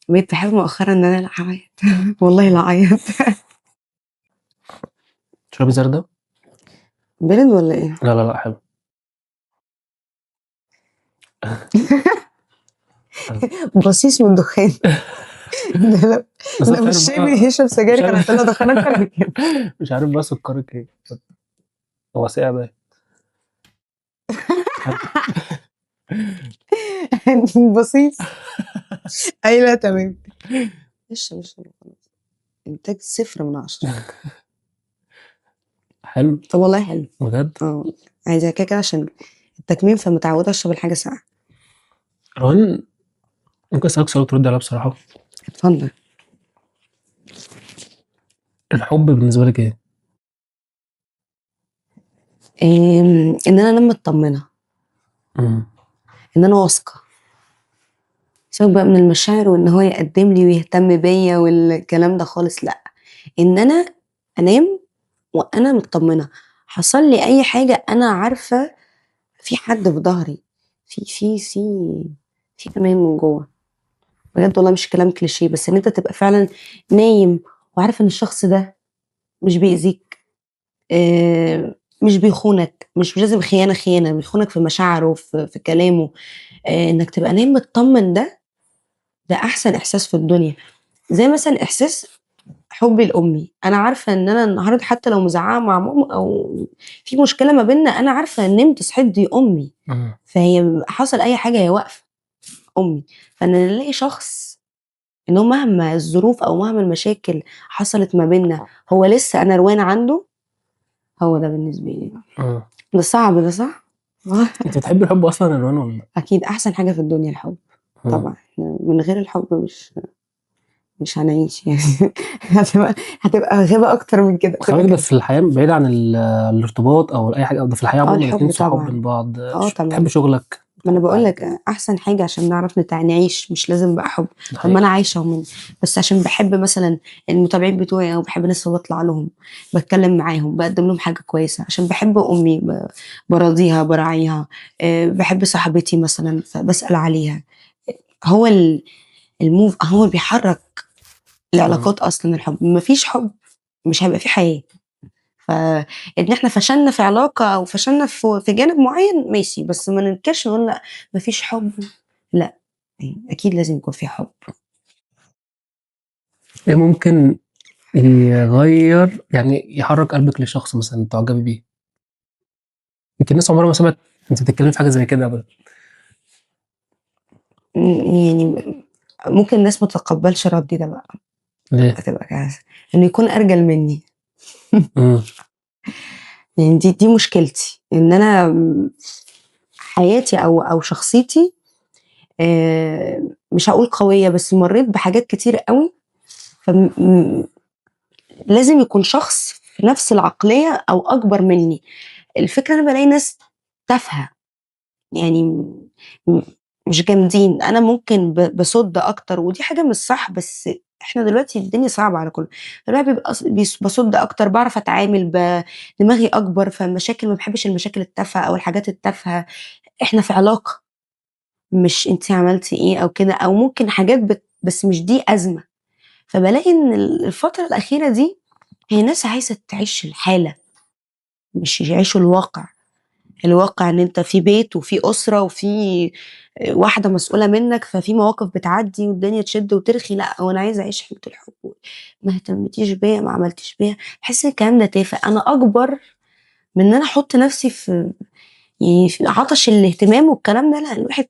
Speaker 2: بقيت بحب مؤخرا ان انا لا اعيط. والله لا اعيط.
Speaker 3: تشربي زردة؟
Speaker 2: برد ولا ايه؟
Speaker 3: لا لا لا حلو.
Speaker 2: بصيص من الدخان. لا لا مش شايف بيشرب سجاير كان هيطلع دخان اكتر من كده.
Speaker 3: مش عارف بقى سكرك ايه، هو ساقع بقى.
Speaker 2: بصيص. ايوه تمام. مش انتاج 0 من 10.
Speaker 3: حلو.
Speaker 2: طب والله حلو
Speaker 3: بجد.
Speaker 2: عايزه كده كده عشان التكميم، فمتعوده اشرب الحاجة ساقعه.
Speaker 3: روان ممكن اسالك سؤال ترد عليه بصراحة؟
Speaker 2: اتفضل.
Speaker 3: الحب بالنسبة لك ايه؟
Speaker 2: ان انا انام مطمنه، ان انا واثقة، سيبك بقى من المشاعر وان هو يقدم لي ويهتم بيا والكلام ده خالص، لا، ان انا انام وانا مطمنه، حصل لي اي حاجة انا عارفه في حد في ظهري، في في في في امان من جوه. بجد والله مش كلام كليشيه، بس ان انت تبقى فعلا نايم وعارف ان الشخص ده مش بيأذيك، مش بيخونك، مش لازم خيانة خيانة، بيخونك في مشاعره في كلامه، انك تبقى نايم مطمن، ده احسن احساس في الدنيا. زي مثلا احساس حبي لامي، انا عارفه ان انا النهارده حتى لو مزعقه مع ماما او في مشكلة ما بيننا، انا عارفه ان نمت صحيت دي امي، فهي حصل اي حاجة هي واقفة امي. فان نلاقي شخص انه مهما الظروف او مهما المشاكل حصلت ما بيننا هو لسه انا روان عنده، هو ده بالنسبة لي. ده صعب ده، صح؟
Speaker 3: انت بتحبي الحب اصلا يا روان ولا لا؟
Speaker 2: اكيد احسن حاجة في الدنيا الحب. طبعا من غير الحب مش هنعيش يعني. هتبقى غيبه اكتر من كده.
Speaker 3: خلي بالك في الحياة بعيد عن الارتباط او اي حاجة، ده في الحياة عموما الاثنين صحاب من بعض. طبعا. تحب شغلك؟
Speaker 2: ما انا بقول لك احسن حاجة عشان نعرف نعيش، مش لازم بقى حب. طب ما انا عايشه ومن بس عشان بحب مثلا المتابعين بتوعي، او بحب ناس بطلع لهم بتكلم معاهم بقدم لهم حاجة كويسة، عشان بحب امي براضيها براعيها، بحب صاحبتي مثلا فبسال عليها. هو الموف هو اللي بيحرك العلاقات اصلا. الحب، مفيش حب مش هيبقى في حياة. فان احنا فشلنا في علاقة او فشلنا في جانب معين ماشي، بس ما ننكرش نقول لا مفيش حب، لا اكيد لازم يكون في حب.
Speaker 3: ايه ممكن يغير يعني يحرك قلبك لشخص مثلا تعجبي بيه؟ يمكن الناس عمرها ما سمعت انت بتتكلمي في حاجة زي كده ابدا.
Speaker 2: يعني ممكن الناس ما تتقبلش ردي ده بقى.
Speaker 3: ليه؟
Speaker 2: هتبقى كارثة انه يكون ارجل مني.
Speaker 3: مم.
Speaker 2: يعني دي مشكلتي، ان انا حياتي او شخصيتي مش هقول قوية، بس مريت بحاجات كتير قوي، لازم يكون شخص في نفس العقلية او اكبر مني. الفكرة انا بلاقي ناس تافهة يعني مش جامدين، انا ممكن بصد اكتر، ودي حاجة مش صح، بس احنا دلوقتي الدنيا صعبة على كله، الواحد بيبقى بصد اكتر، بعرف اتعامل، دماغي اكبر، فالمشاكل ما بحبش المشاكل التافهة او الحاجات التافهة. احنا في علاقة، مش انت عملتي ايه او كده، او ممكن حاجات بس مش دي ازمة. فبلاقي ان الفترة الاخيرة دي هي ناس عايزه تعيش الحالة، مش يعيشوا الواقع. الواقع ان انت في بيت وفي اسره وفي واحدة مسؤولة منك، ففي مواقف بتعدي والدنيا تشد وترخي. لا، هو انا عايزه اعيش حاله الحب، ما اهتمتيش بيا، ما عملتيش بيا. بحس ان الكلام ده تافه. انا اكبر من ان انا احط نفسي في يعني في عطش الاهتمام والكلام ده. لا، الواحد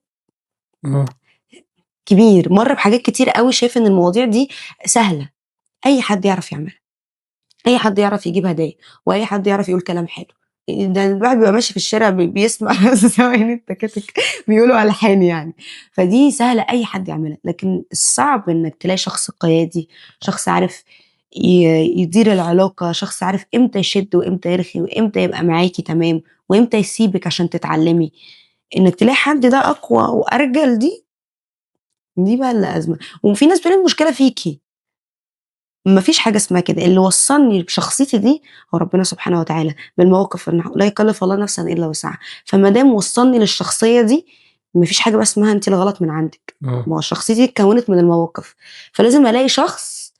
Speaker 2: كبير، مر بحاجات كتير قوي، شايف ان المواضيع دي سهلة، اي حد يعرف يعملها، اي حد يعرف يجيب هدايا، واي حد يعرف يقول كلام حلو. ده الواحد بيبقى ماشي في الشارع بيسمع سواقين التكاتك بيقولوا ألحان يعني، فدي سهلة أي حد يعملها. لكن الصعب إنك تلاقي شخص قيادي، شخص عارف يدير العلاقة، شخص عارف إمتى يشد وإمتى يرخي وإمتى يبقى معاكي تمام وإمتى يسيبك عشان تتعلمي. إنك تلاقي حد ده أقوى وأرجل، دي بقى اللي أزمة. وفي ناس بتقول المشكلة فيكي، مفيش حاجة اسمها كده. اللي وصلني بشخصيتي دي هو ربنا سبحانه وتعالى بالمواقف، إن لا يكلف الله نفسا إلا وسعها. فما دام وصلني للشخصية دي، مفيش حاجة بقى اسمها أنت الغلط من عندك. ما هو شخصيتي اتكونت من المواقف، فلازم ألاقي شخص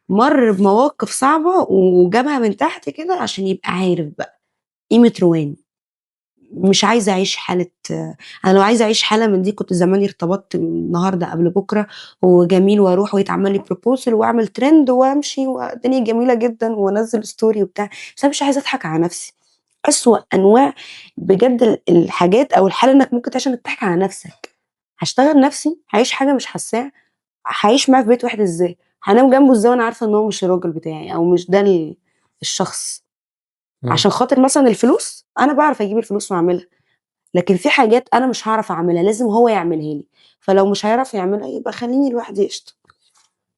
Speaker 2: مر بمواقف صعبة وجابها من تحت كده عشان يبقى عارف بقى قيمة روان. مش عايزة أعيش حالة، أنا لو عايزة أعيش حالة من دي كنت زماني ارتبطت النهاردة قبل بكرة وجميل، وأروح ويتعمل لي proposal وأعمل ترند وأمشي والدنيا جميلة جدا وأنزل story وبتاع. بس أنا مش عايزة أضحك على نفسي. أسوأ أنواع بجد الحاجات أو الحالة إنك ممكن تعيش إنك تضحك على نفسك. هشتغل نفسي، هعيش حاجة مش حاساها، هعيش معاه في بيت واحد إزاي، هنام جنبه إزاي وأنا عارفة إن هو مش الراجل بتاعي أو مش ده الشخص. عشان خاطر مثلا الفلوس، انا بعرف اجيب الفلوس واعملها، لكن في حاجات انا مش هعرف اعملها، لازم هو يعملها لي. فلو مش هيعرف يعملها يبقى خليني لوحدي قشطه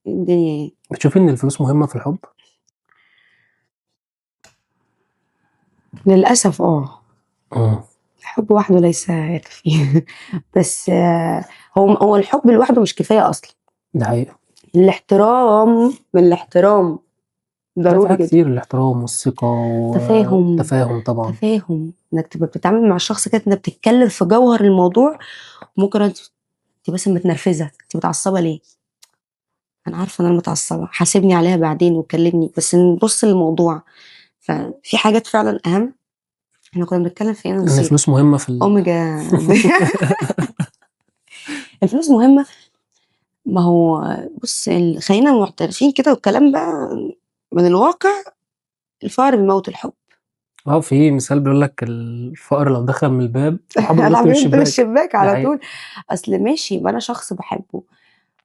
Speaker 2: الدنيا يعني.
Speaker 3: بتشوفي ان الفلوس مهمة في الحب؟
Speaker 2: للاسف الحب وحده ليس يكفي. بس هو الحب لوحده مش كفاية اصلا.
Speaker 3: ده حقيقة.
Speaker 2: الاحترام، من الاحترام ضروري جدا.
Speaker 3: كتير الاحترام والثقة والتفاهم طبعا.
Speaker 2: تفاهم، انك تبقى بتتعامل مع الشخص كده، انت بتتكلم في جوهر الموضوع. ممكن انت بس متنرفزه، انت متعصبه ليه؟ انا عارفه ان انا متعصبه، حاسبني عليها بعدين وكلمني، بس نبص للموضوع. ففي حاجات فعلا اهم. احنا كنا بنتكلم في ايه؟
Speaker 3: ان الفلوس مهمة في
Speaker 2: اوميجا. الفلوس مهمة. ما هو بص، خلينا معترفين كده، والكلام بقى من الواقع، الفقر بيموت الحب.
Speaker 3: في مثال بيقول لك الفقر لو دخل من الباب الحب بينط من
Speaker 2: الشباك على طول. اصل ماشي، يبقى انا شخص بحبه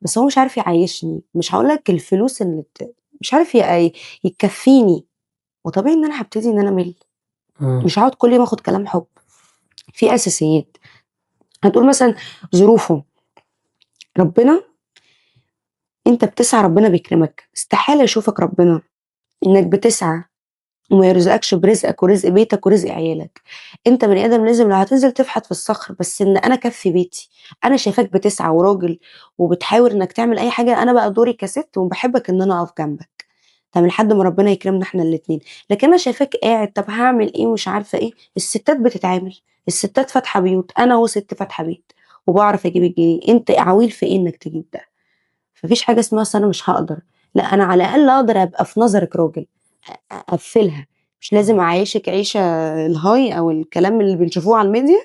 Speaker 2: بس هو مش عارف يعيشني، مش هقول لك الفلوس اللي مش عارف يكفيني، وطبيعي ان انا هبتدي ان انا امل. مش هقعد كل يوم اخد كلام حب. في اساسيات. هتقول مثلا ظروفه، ربنا انت بتسعى ربنا بيكرمك، استحالة يشوفك ربنا انك بتسعى وما يرزقكش برزقك ورزق بيتك ورزق عيالك. انت بني ادم لازم لو هتنزل تفحت في الصخر، بس ان انا كفي بيتي، انا شايفاك بتسعى وراجل وبتحاول انك تعمل اي حاجة، انا بقى دوري كست وبحبك ان انا اقف جنبك، طب لحد ما ربنا يكرمنا احنا الاثنين. لكن انا شايفاك قاعد، طب هعمل ايه ومش عارفه ايه. الستات بتتعامل، الستات فاتحة بيوت، انا هو ست فاتحة بيت وبعرف اجيب الجنيه، انت عويل في ايه انك تجيب ده؟ مفيش حاجة اسمها انا مش هقدر، لا انا على الاقل اقدر ابقى في نظرك راجل، اقفلها. مش لازم اعيشك عيشه ال high او الكلام اللي بنشوفوه على الميديا،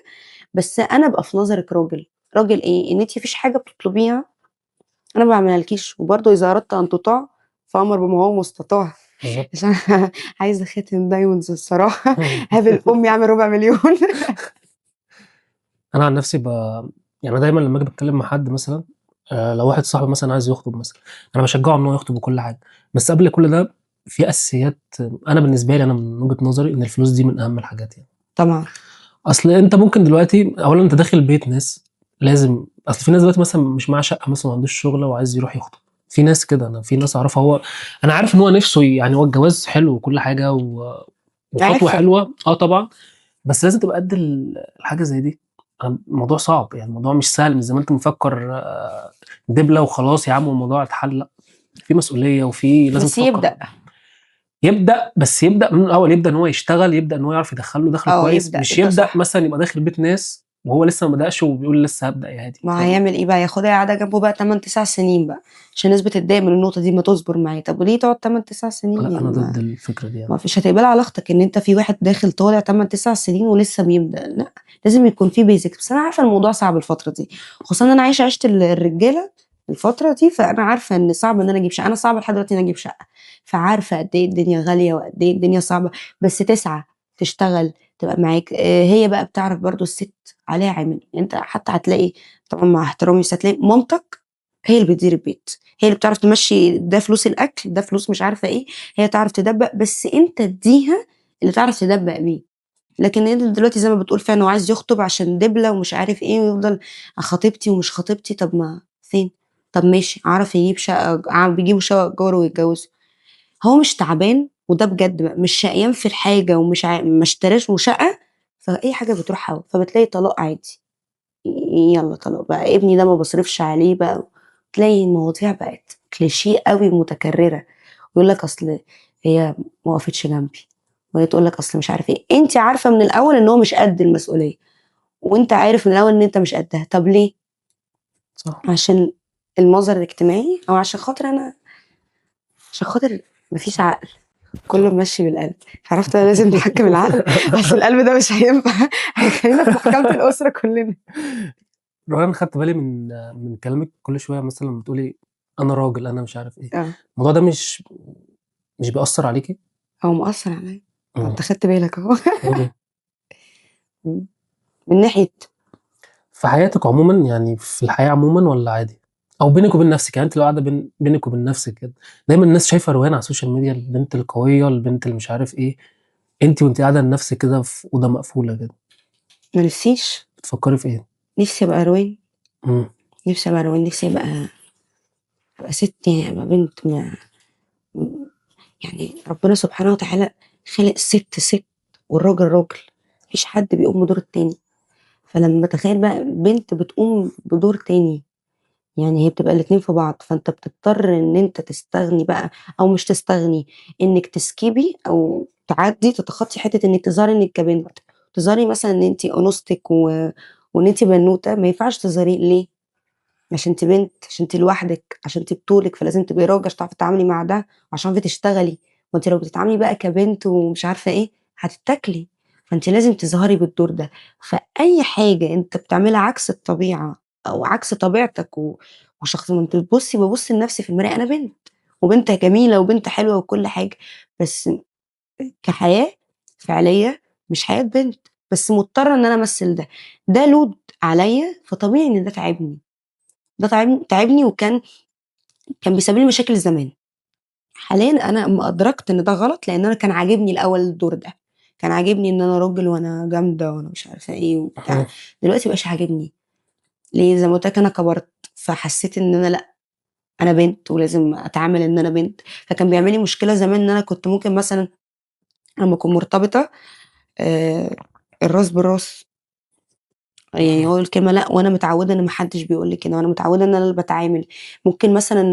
Speaker 2: بس انا ابقى في نظرك راجل. راجل ايه؟ ان انت مفيش حاجة بتطلبيها انا ما بعملهالكيش، وبرده اذا اردت ان تطاع فامر بما هو مستطاع. عشان عايزه خاتم diamonds الصراحة. هابل امي اعمل 250,000.
Speaker 3: انا عن نفسي يعني دايما لما اجي بتكلم مع حد مثلا لو واحد صاحبي مثلا عايز يخطب مثلا، انا بشجعه ان هو يخطب وكل حاجة، بس قبل كل ده في اساسيات. انا بالنسبة لي، انا من وجهه نظري ان الفلوس دي من اهم الحاجات يعني.
Speaker 2: طبعا.
Speaker 3: اصل انت ممكن دلوقتي اولا انت داخل بيت ناس، لازم، اصل في ناس دلوقتي مثلا مش معاه شقه مثلا، ما عندوش شغل وعايز يروح يخطب. في ناس كده، انا في ناس اعرفها، هو انا عارف ان هو نفسه يعني هو الجواز حلو وكل حاجة وخطوه
Speaker 2: عارفة.
Speaker 3: حلوة طبعا، بس لازم تبقى قد الحاجة زي دي. الموضوع صعب يعني، الموضوع مش سهل، مش زي ما انت مفكر دبله وخلاص يا عم والموضوع اتحل. لا، في مسؤولية وفي لازم
Speaker 2: بس
Speaker 3: تفكر.
Speaker 2: يبدا
Speaker 3: يبدا، بس يبدا من الاول، يبدا ان هو يشتغل، يبدا ان هو يعرف يدخل له دخل كويس. مش يبدا
Speaker 2: صح.
Speaker 3: مثلا يبقى داخل بيت ناس وهو لسه ما بداش وبيقول لسه هبدا يا هادي.
Speaker 2: ما هيعمل ايه بقى؟ ياخدها قاعدة جنبه بقى 8 9 سنين بقى، عشان الناس بتتضايق من النقطة دي، ما تصبر معايا. طب وليه تقعد 8 9 سنين؟
Speaker 3: لا
Speaker 2: يعني
Speaker 3: انا
Speaker 2: ما
Speaker 3: ضد الفكرة دي يعني.
Speaker 2: ما فيش هتقبل علاقتك ان انت في واحد داخل طالع 8 9 سنين ولسه بيبدا. لا، لازم يكون في basic. بس انا عارفه الموضوع صعب الفترة دي، خصوصا ان انا عايشه عيشه الرجالة الفترة دي، فانا عارفه ان صعب ان انا اجيب شقه. انا صعب لحد دلوقتي ان انا اجيب شقه، فعارفه قد ايه الدنيا غالية وقد ايه الدنيا صعبة. بس تسعى، تشتغل، تبقى معاك. هي بقى بتعرف برضو الست عليها عامل. انت حتى هتلاقي طبعا مع احترامي، بس هتلاقي مامتك هي اللي بتدير البيت، هي اللي بتعرف تمشي ده فلوس الاكل، ده فلوس مش عارفه ايه، هي تعرف تدبق، بس انت اديها اللي تعرف تدبق بيه. لكن انت دلوقتي زي ما بتقول فعلا هو عايز يخطب عشان دبله ومش عارف ايه، ويفضل خطيبتي ومش خطيبتي. طب ما فين؟ طب ماشي، عرف يجيب شقه، بيجيبوا شقه ايجار ويتجوزوا. هو مش تعبان، وده بجد بقى، مش شقيان في الحاجة، ومش ما اشتراش وشقه، فاي حاجة بتروح هوا، فبتلاقي طلاق عادي. يلا طلاق بقى، ابني ده ما بصرفش عليه بقى. تلاقي المواضيع بقت كليشيه قوي متكررة، ويقول لك اصل هي ما وقفتش جنبي، وهي تقول لك اصل مش عارف ايه. انت عارفه من الاول ان هو مش قد المسؤولية، وانت عارف من الاول ان انت مش قدها. طب ليه؟
Speaker 3: صح.
Speaker 2: عشان المظهر الاجتماعي، او عشان خاطر انا، عشان خاطر مفيش عقل، كله ماشي بالقلب. عرفت انا لازم نحكم العقل، عشان القلب ده مش هينفع، هيخلينا في محكمة الأسرة كلنا.
Speaker 3: روان، خدت بالي من كلامك كل شوية مثلا بتقولي انا راجل، انا مش عارف ايه. الموضوع ده مش بيأثر عليكي؟
Speaker 2: هو مؤثر عليا. انت خدت بالك اهو. من ناحية
Speaker 3: في حياتك عموما يعني، في الحياة عموما ولا عادي؟ او بينك وبين نفسك يعني، انت لو قاعدة بينك وبين نفسك كده، دايما الناس شايفه روان على ال social media البنت القوية، البنت اللي مش عارف ايه، انت وانت قاعدة لنفسك كده في اوضة مقفولة كده،
Speaker 2: ما نفسيش.
Speaker 3: بتفكري في ايه؟
Speaker 2: نفسي ابقى روان. نفسي ابقى روان، نفسي ابقى ست يعني، ابقى بنت. ما يعني ربنا سبحانه وتعالى خلق الست ست والراجل راجل، مفيش حد بيقوم بدور التاني. فلما تخيل بقى بنت بتقوم بدور تاني، يعني هي بتبقى الاتنين في بعض، فانت بتضطر ان انت تستغني بقى، او مش تستغني، انك تسكيبي او تعدي تتخطي حتة انك تظهري انك كبنت، تظهري مثلا ان انت انوثتك وان انت بنوته، ما ينفعش تظهري. ليه؟ عشان انت بنت، عشان انت لوحدك، عشان انت بطولك، فلازم تبقي راجل عشان تعرفي تتعاملي مع ده، وعشان تعرفي تشتغلي. وانت لو بتتعاملي بقى كبنت ومش عارفه ايه هتتاكلي، فانت لازم تظهري بالدور ده. فاي حاجة انت بتعملها عكس الطبيعة او عكس طبيعتك وشخص، ما انت بتبصي، ببص لنفسي في المراية، انا بنت، وبنت جميلة وبنت حلوة وكل حاجة، بس كحياه فعليه مش حياة بنت، بس مضطرة ان انا امثل ده، ده لود عليا، فطبيعي ان ده تعبني، ده تعبني، وكان بيسبب لي مشاكل زمان. حاليا انا اما ادركت ان ده غلط، لان انا كان عاجبني الاول الدور ده، كان عاجبني ان انا راجل وانا جامدة وانا مش عارفه ايه وبتاع. دلوقتي مبقاش عاجبني. ليه؟ زي ما قلت لك انا كبرت، فحسيت ان انا لا، انا بنت ولازم اتعامل ان انا بنت. فكان بيعمل لي مشكلة زمان ان انا كنت ممكن مثلا لما اكون مرتبطة الراس بالراس، يعني هو الكلمة لا، وانا متعوده ان محدش بيقول لي كده، وانا متعوده ان انا اللي بتعامل. ممكن مثلا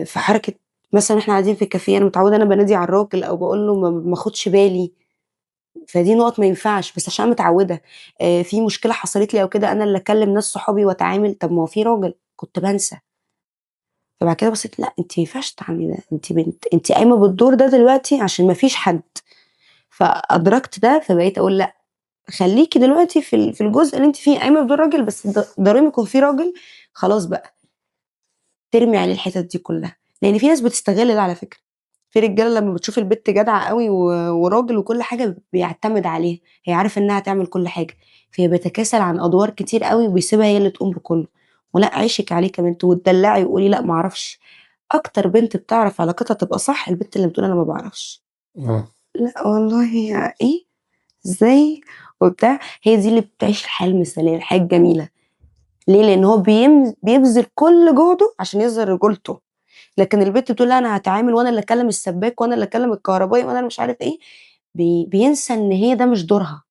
Speaker 2: في حركة مثلا احنا قاعدين في الكافيه، انا متعوده انا بنادي على الراجل او بقول له ما اخدش بالي، فدي نقط ما ينفعش، بس عشان متعوده. في مشكلة حصلت لي او كده، انا اللي اكلم ناس صحابي واتعامل، طب ما هو في راجل، كنت بنسى. فبعد كده بصيت لا، انت ما ينفعش تعملي ده، انت بنت، انت قايمة بالدور ده دلوقتي عشان ما فيش حد. فادركت ده، فبقيت اقول لا، خليكي دلوقتي في الجزء اللي انت فيه قايمة بدور راجل، بس ضروري يكون في راجل خلاص بقى ترمي عليه الحتت دي كلها، لان في ناس بتستغل ده على فكرة. في رجاله لما بتشوف البت جدعه قوي وراجل وكل حاجة بيعتمد عليها، هي عارفه انها تعمل كل حاجة، فهي بيتكاسل عن ادوار كتير قوي وبيسيبها هي اللي تقوم بكله. ولا عيشك عليه كمان وتدلعي وقولي لا ما اعرفش. اكتر بنت بتعرف علاقتها تبقى صح البنت اللي بتقول انا ما بعرفش. لا والله ايه ازاي وبتاع، هي دي اللي بتعيش الحياة المثالية، الحياة الجميلة. ليه؟ لان هو بيبذل كل جهده عشان يظهر رجولته. لكن البنت بتقول لا انا هتعامل، وانا اللي اكلم السباك، وانا اللي اكلم الكهربائي، وانا اللي مش عارف ايه. بينسى ان هي ده مش دورها.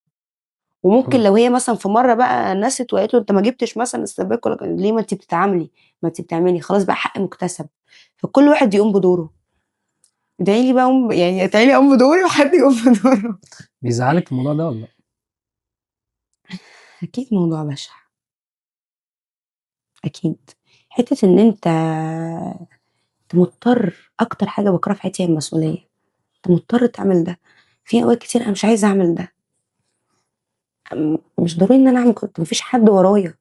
Speaker 2: وممكن لو هي مثلا في مرة بقى نست وقالت له انت ما جبتش مثلا السباك ولا ليه، ما انت بتتعاملي، ما انت بتعملي، خلاص بقى حق مكتسب. فكل واحد يقوم بدوره. ادعي لي بقى يعني ادعي لي اقوم بدوري وحد يقوم بدوره.
Speaker 3: بيزعلك الموضوع ده ولا لا؟
Speaker 2: اكيد موضوع بشع، اكيد. حتة ان انت مضطر، اكتر حاجة بكرهها في حياتي هي المسؤولية. انت مضطر تعمل ده. في اوقات كتير انا مش عايزه اعمل ده، مش ضروري ان انا اعمل، كنت مفيش حد ورايا،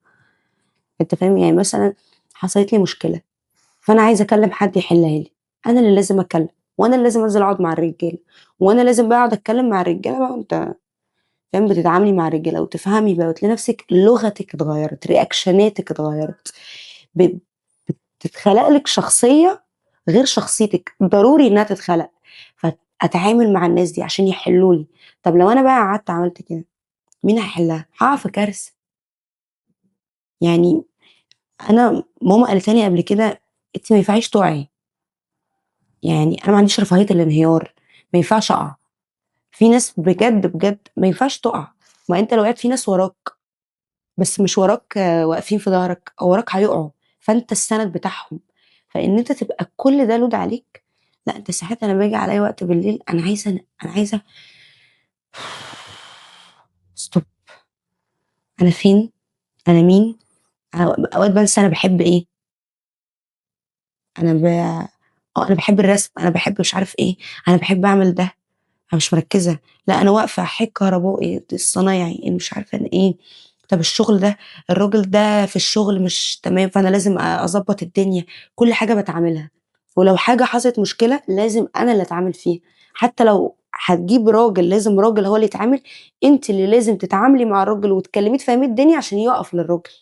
Speaker 2: انت فاهم؟ يعني مثلا حصلت لي مشكلة فانا عايزه اكلم حد يحلها لي، انا اللي لازم اتكلم، وانا اللي لازم انزل اقعد مع الرجالة، وانا لازم بقى اقعد اتكلم مع الرجالة بقى. وانت فاهم بتتعاملي مع الرجالة وتفهمي بقى، وتلاقي نفسك لغتك اتغيرت، رياكشناتك اتغيرت، بتتخلق لك شخصية غير شخصيتك، ضروري انها تتخلق. فاتعامل مع الناس دي عشان يحلوا لي. طب لو انا بقى قعدت عملت كده مين هيحلها؟ هقع في كارثة. يعني انا ماما قالت لي قبل كده انت ما ينفعيش تقعي، يعني انا ما عنديش رفاهية الانهيار، ما ينفعش اقع. في ناس بجد بجد ما ينفعش تقع. ما انت لو وقعت في ناس وراك، بس مش وراك واقفين في ظهرك، او وراك هيقعوا، فانت السند بتاعهم. فان انت تبقى كل ده لود عليك، لا. انت ساعات انا باجي عليا وقت بالليل انا عايزه ستوب، انا فين، انا مين. اوقات بنسى انا بحب ايه، انا انا بحب الرسم، انا بحب مش عارف ايه، انا بحب اعمل ده، انا مش مركزه. لا انا واقفة حي كهربائي، الصنايعي، مش عارفه ايه. طب الشغل ده، الراجل ده في الشغل مش تمام، فانا لازم اظبط الدنيا. كل حاجة بتعاملها، ولو حاجة حصلت مشكلة لازم انا اللي اتعامل فيها. حتى لو هتجيب راجل لازم راجل هو اللي يتعامل، انت اللي لازم تتعاملي مع الراجل وتكلميه تفهميه الدنيا عشان يقف للراجل،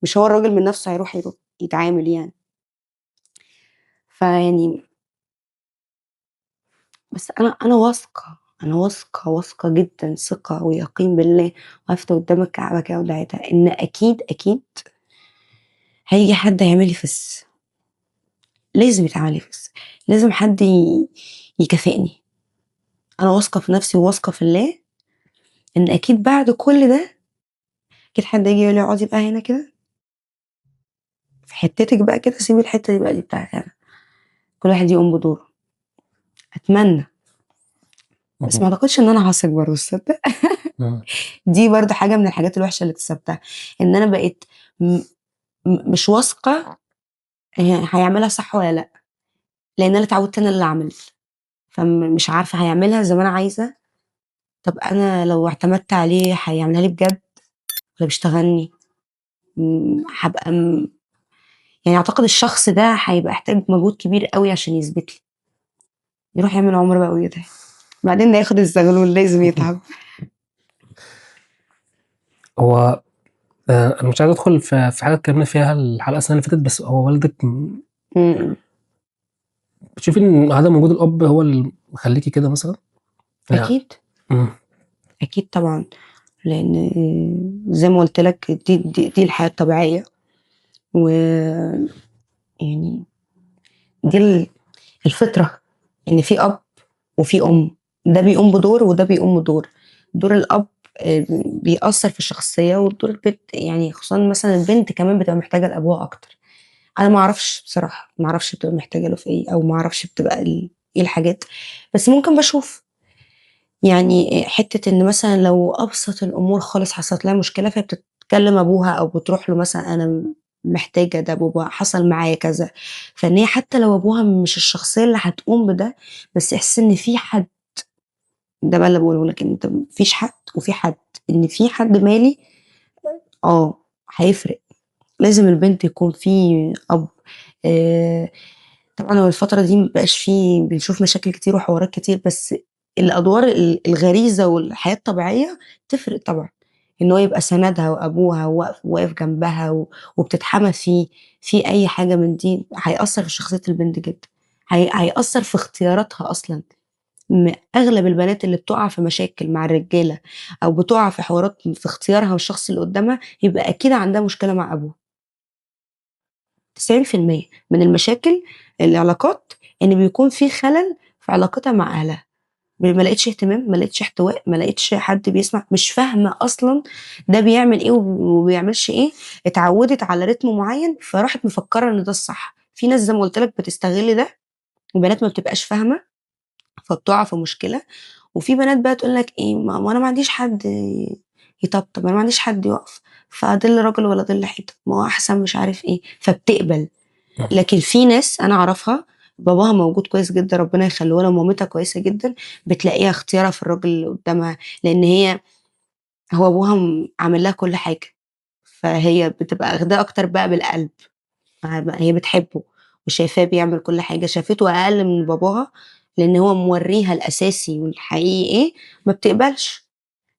Speaker 2: مش هو الراجل من نفسه هيروح يتعامل يعني. فيعني بس انا واثقة، انا واثقة جدا، ثقة ويقين بالله. وقفت قدام الكعبة كده ودعيتها ان اكيد اكيد هيجي حد هيعمل لي فس، لازم يتعمل لي فس، لازم حد يكافئني. انا واثقة في نفسي وواثقه في الله ان اكيد بعد كل ده اكيد حد يجي يقول لي اقعدي بقى هنا كده في حتتك بقى كده، سيبي الحتة دي بقى، دي بتاعتي انا. كل واحد يقوم بدوره. اتمنى، بس ما اعتقدش ان انا هثق برضه، تصدق؟ دي برضه حاجة من الحاجات الوحشة اللي اكتسبتها، ان انا بقيت مش واثقة هيعملها صح ولا لا، لان انا اتعودت انا اللي اعمل، فمش عارفه هيعملها زي ما انا عايزه. طب انا لو اعتمدت عليه هيعملها لي بجد ولا بيشتغلني؟ هبقى يعني اعتقد الشخص ده هيبقى احتاج مجهود كبير قوي عشان يثبت لي. يروح يعمل عمره بقى ويتعب، بعدين ده ياخد الزغلول، لازم يتعب.
Speaker 3: هو انا مش عايز ادخل في حاجة اتكلمنا فيها الحلقة السنة اللي فاتت، بس هو والدك بتشوفي ان عدم وجود الاب هو اللي مخليكي كده مثلا؟
Speaker 2: اكيد. اكيد طبعا، لان زي ما قلت لك دي, دي, دي الحياة الطبيعية، و يعني دي الفطرة، ان في اب وفي ام، ده بيقوم بدور وده بيقوم بدور. دور الاب بيأثر في الشخصية، ودور البنت يعني خصوصا مثلا البنت كمان بتبقى محتاجه لابوها اكتر. انا ما اعرفش بصراحة، ما اعرفش بتبقى محتاجه له في ايه، او ما اعرفش بتبقى ايه الحاجات، بس ممكن بشوف يعني حتة ان مثلا لو ابسط الامور خالص حصلت لها مشكلة فهي بتتكلم ابوها او بتروح له مثلا انا محتاجه ده بابا، حصل معايا كذا. فان هي حتى لو ابوها مش الشخصية اللي هتقوم بده، بس احس ان في حد. ده بقى اللي بقوله لك، ان انت مفيش حد وفي حد، ان في حد مالي هيفرق. لازم البنت يكون في اب. طبعا هو الفترة دي مبقاش فيه، بنشوف مشاكل كتير وحوارات كتير، بس الادوار الغريزة والحياة الطبيعية تفرق طبعا. ان هو يبقى سندها وابوها وواقف جنبها وبتتحمى فيه في اي حاجة من دي، هيأثر في شخصية البنت جدا، هيأثر في اختياراتها اصلا. اغلب البنات اللي بتقع في مشاكل مع الرجالة او بتقع في حوارات في اختيارها والشخص اللي قدامها، يبقى اكيد عندها مشكلة مع ابوها. 90% من المشاكل العلاقات ان بيكون في خلل في علاقتها مع اهلها، ما لقيتش اهتمام، ما لقيتش احتواء، ما لقيتش حد بيسمع، مش فاهمه اصلا ده بيعمل ايه وما بيعملش ايه، اتعودت على رتم معين فراحت مفكرة ان ده الصح. في ناس زي ما قلت لك بتستغل ده، وبنات ما بتبقاش فاهمه فبتقع في مشكلة. وفي بنات بقى تقول لك ايه، ما انا ما عنديش حد يطبطب، انا ما عنديش حد يقف، فاضل راجل ولا ضل حيطة، ما هو احسن مش عارف ايه، فبتقبل. لكن في ناس انا اعرفها باباها موجود كويس جدا، ربنا يخليه لها، ومامتها كويسة جدا، بتلاقيها اختيارها في الراجل اللي قدامها، لان هي هو ابوها عامل لها كل حاجة، فهي بتبقى اخداه اكتر بقى بالقلب، هي بتحبه وشايفاه بيعمل كل حاجة، شافته اقل من باباها لان هو موريها الاساسي والحقيقي ايه، ما بتقبلش.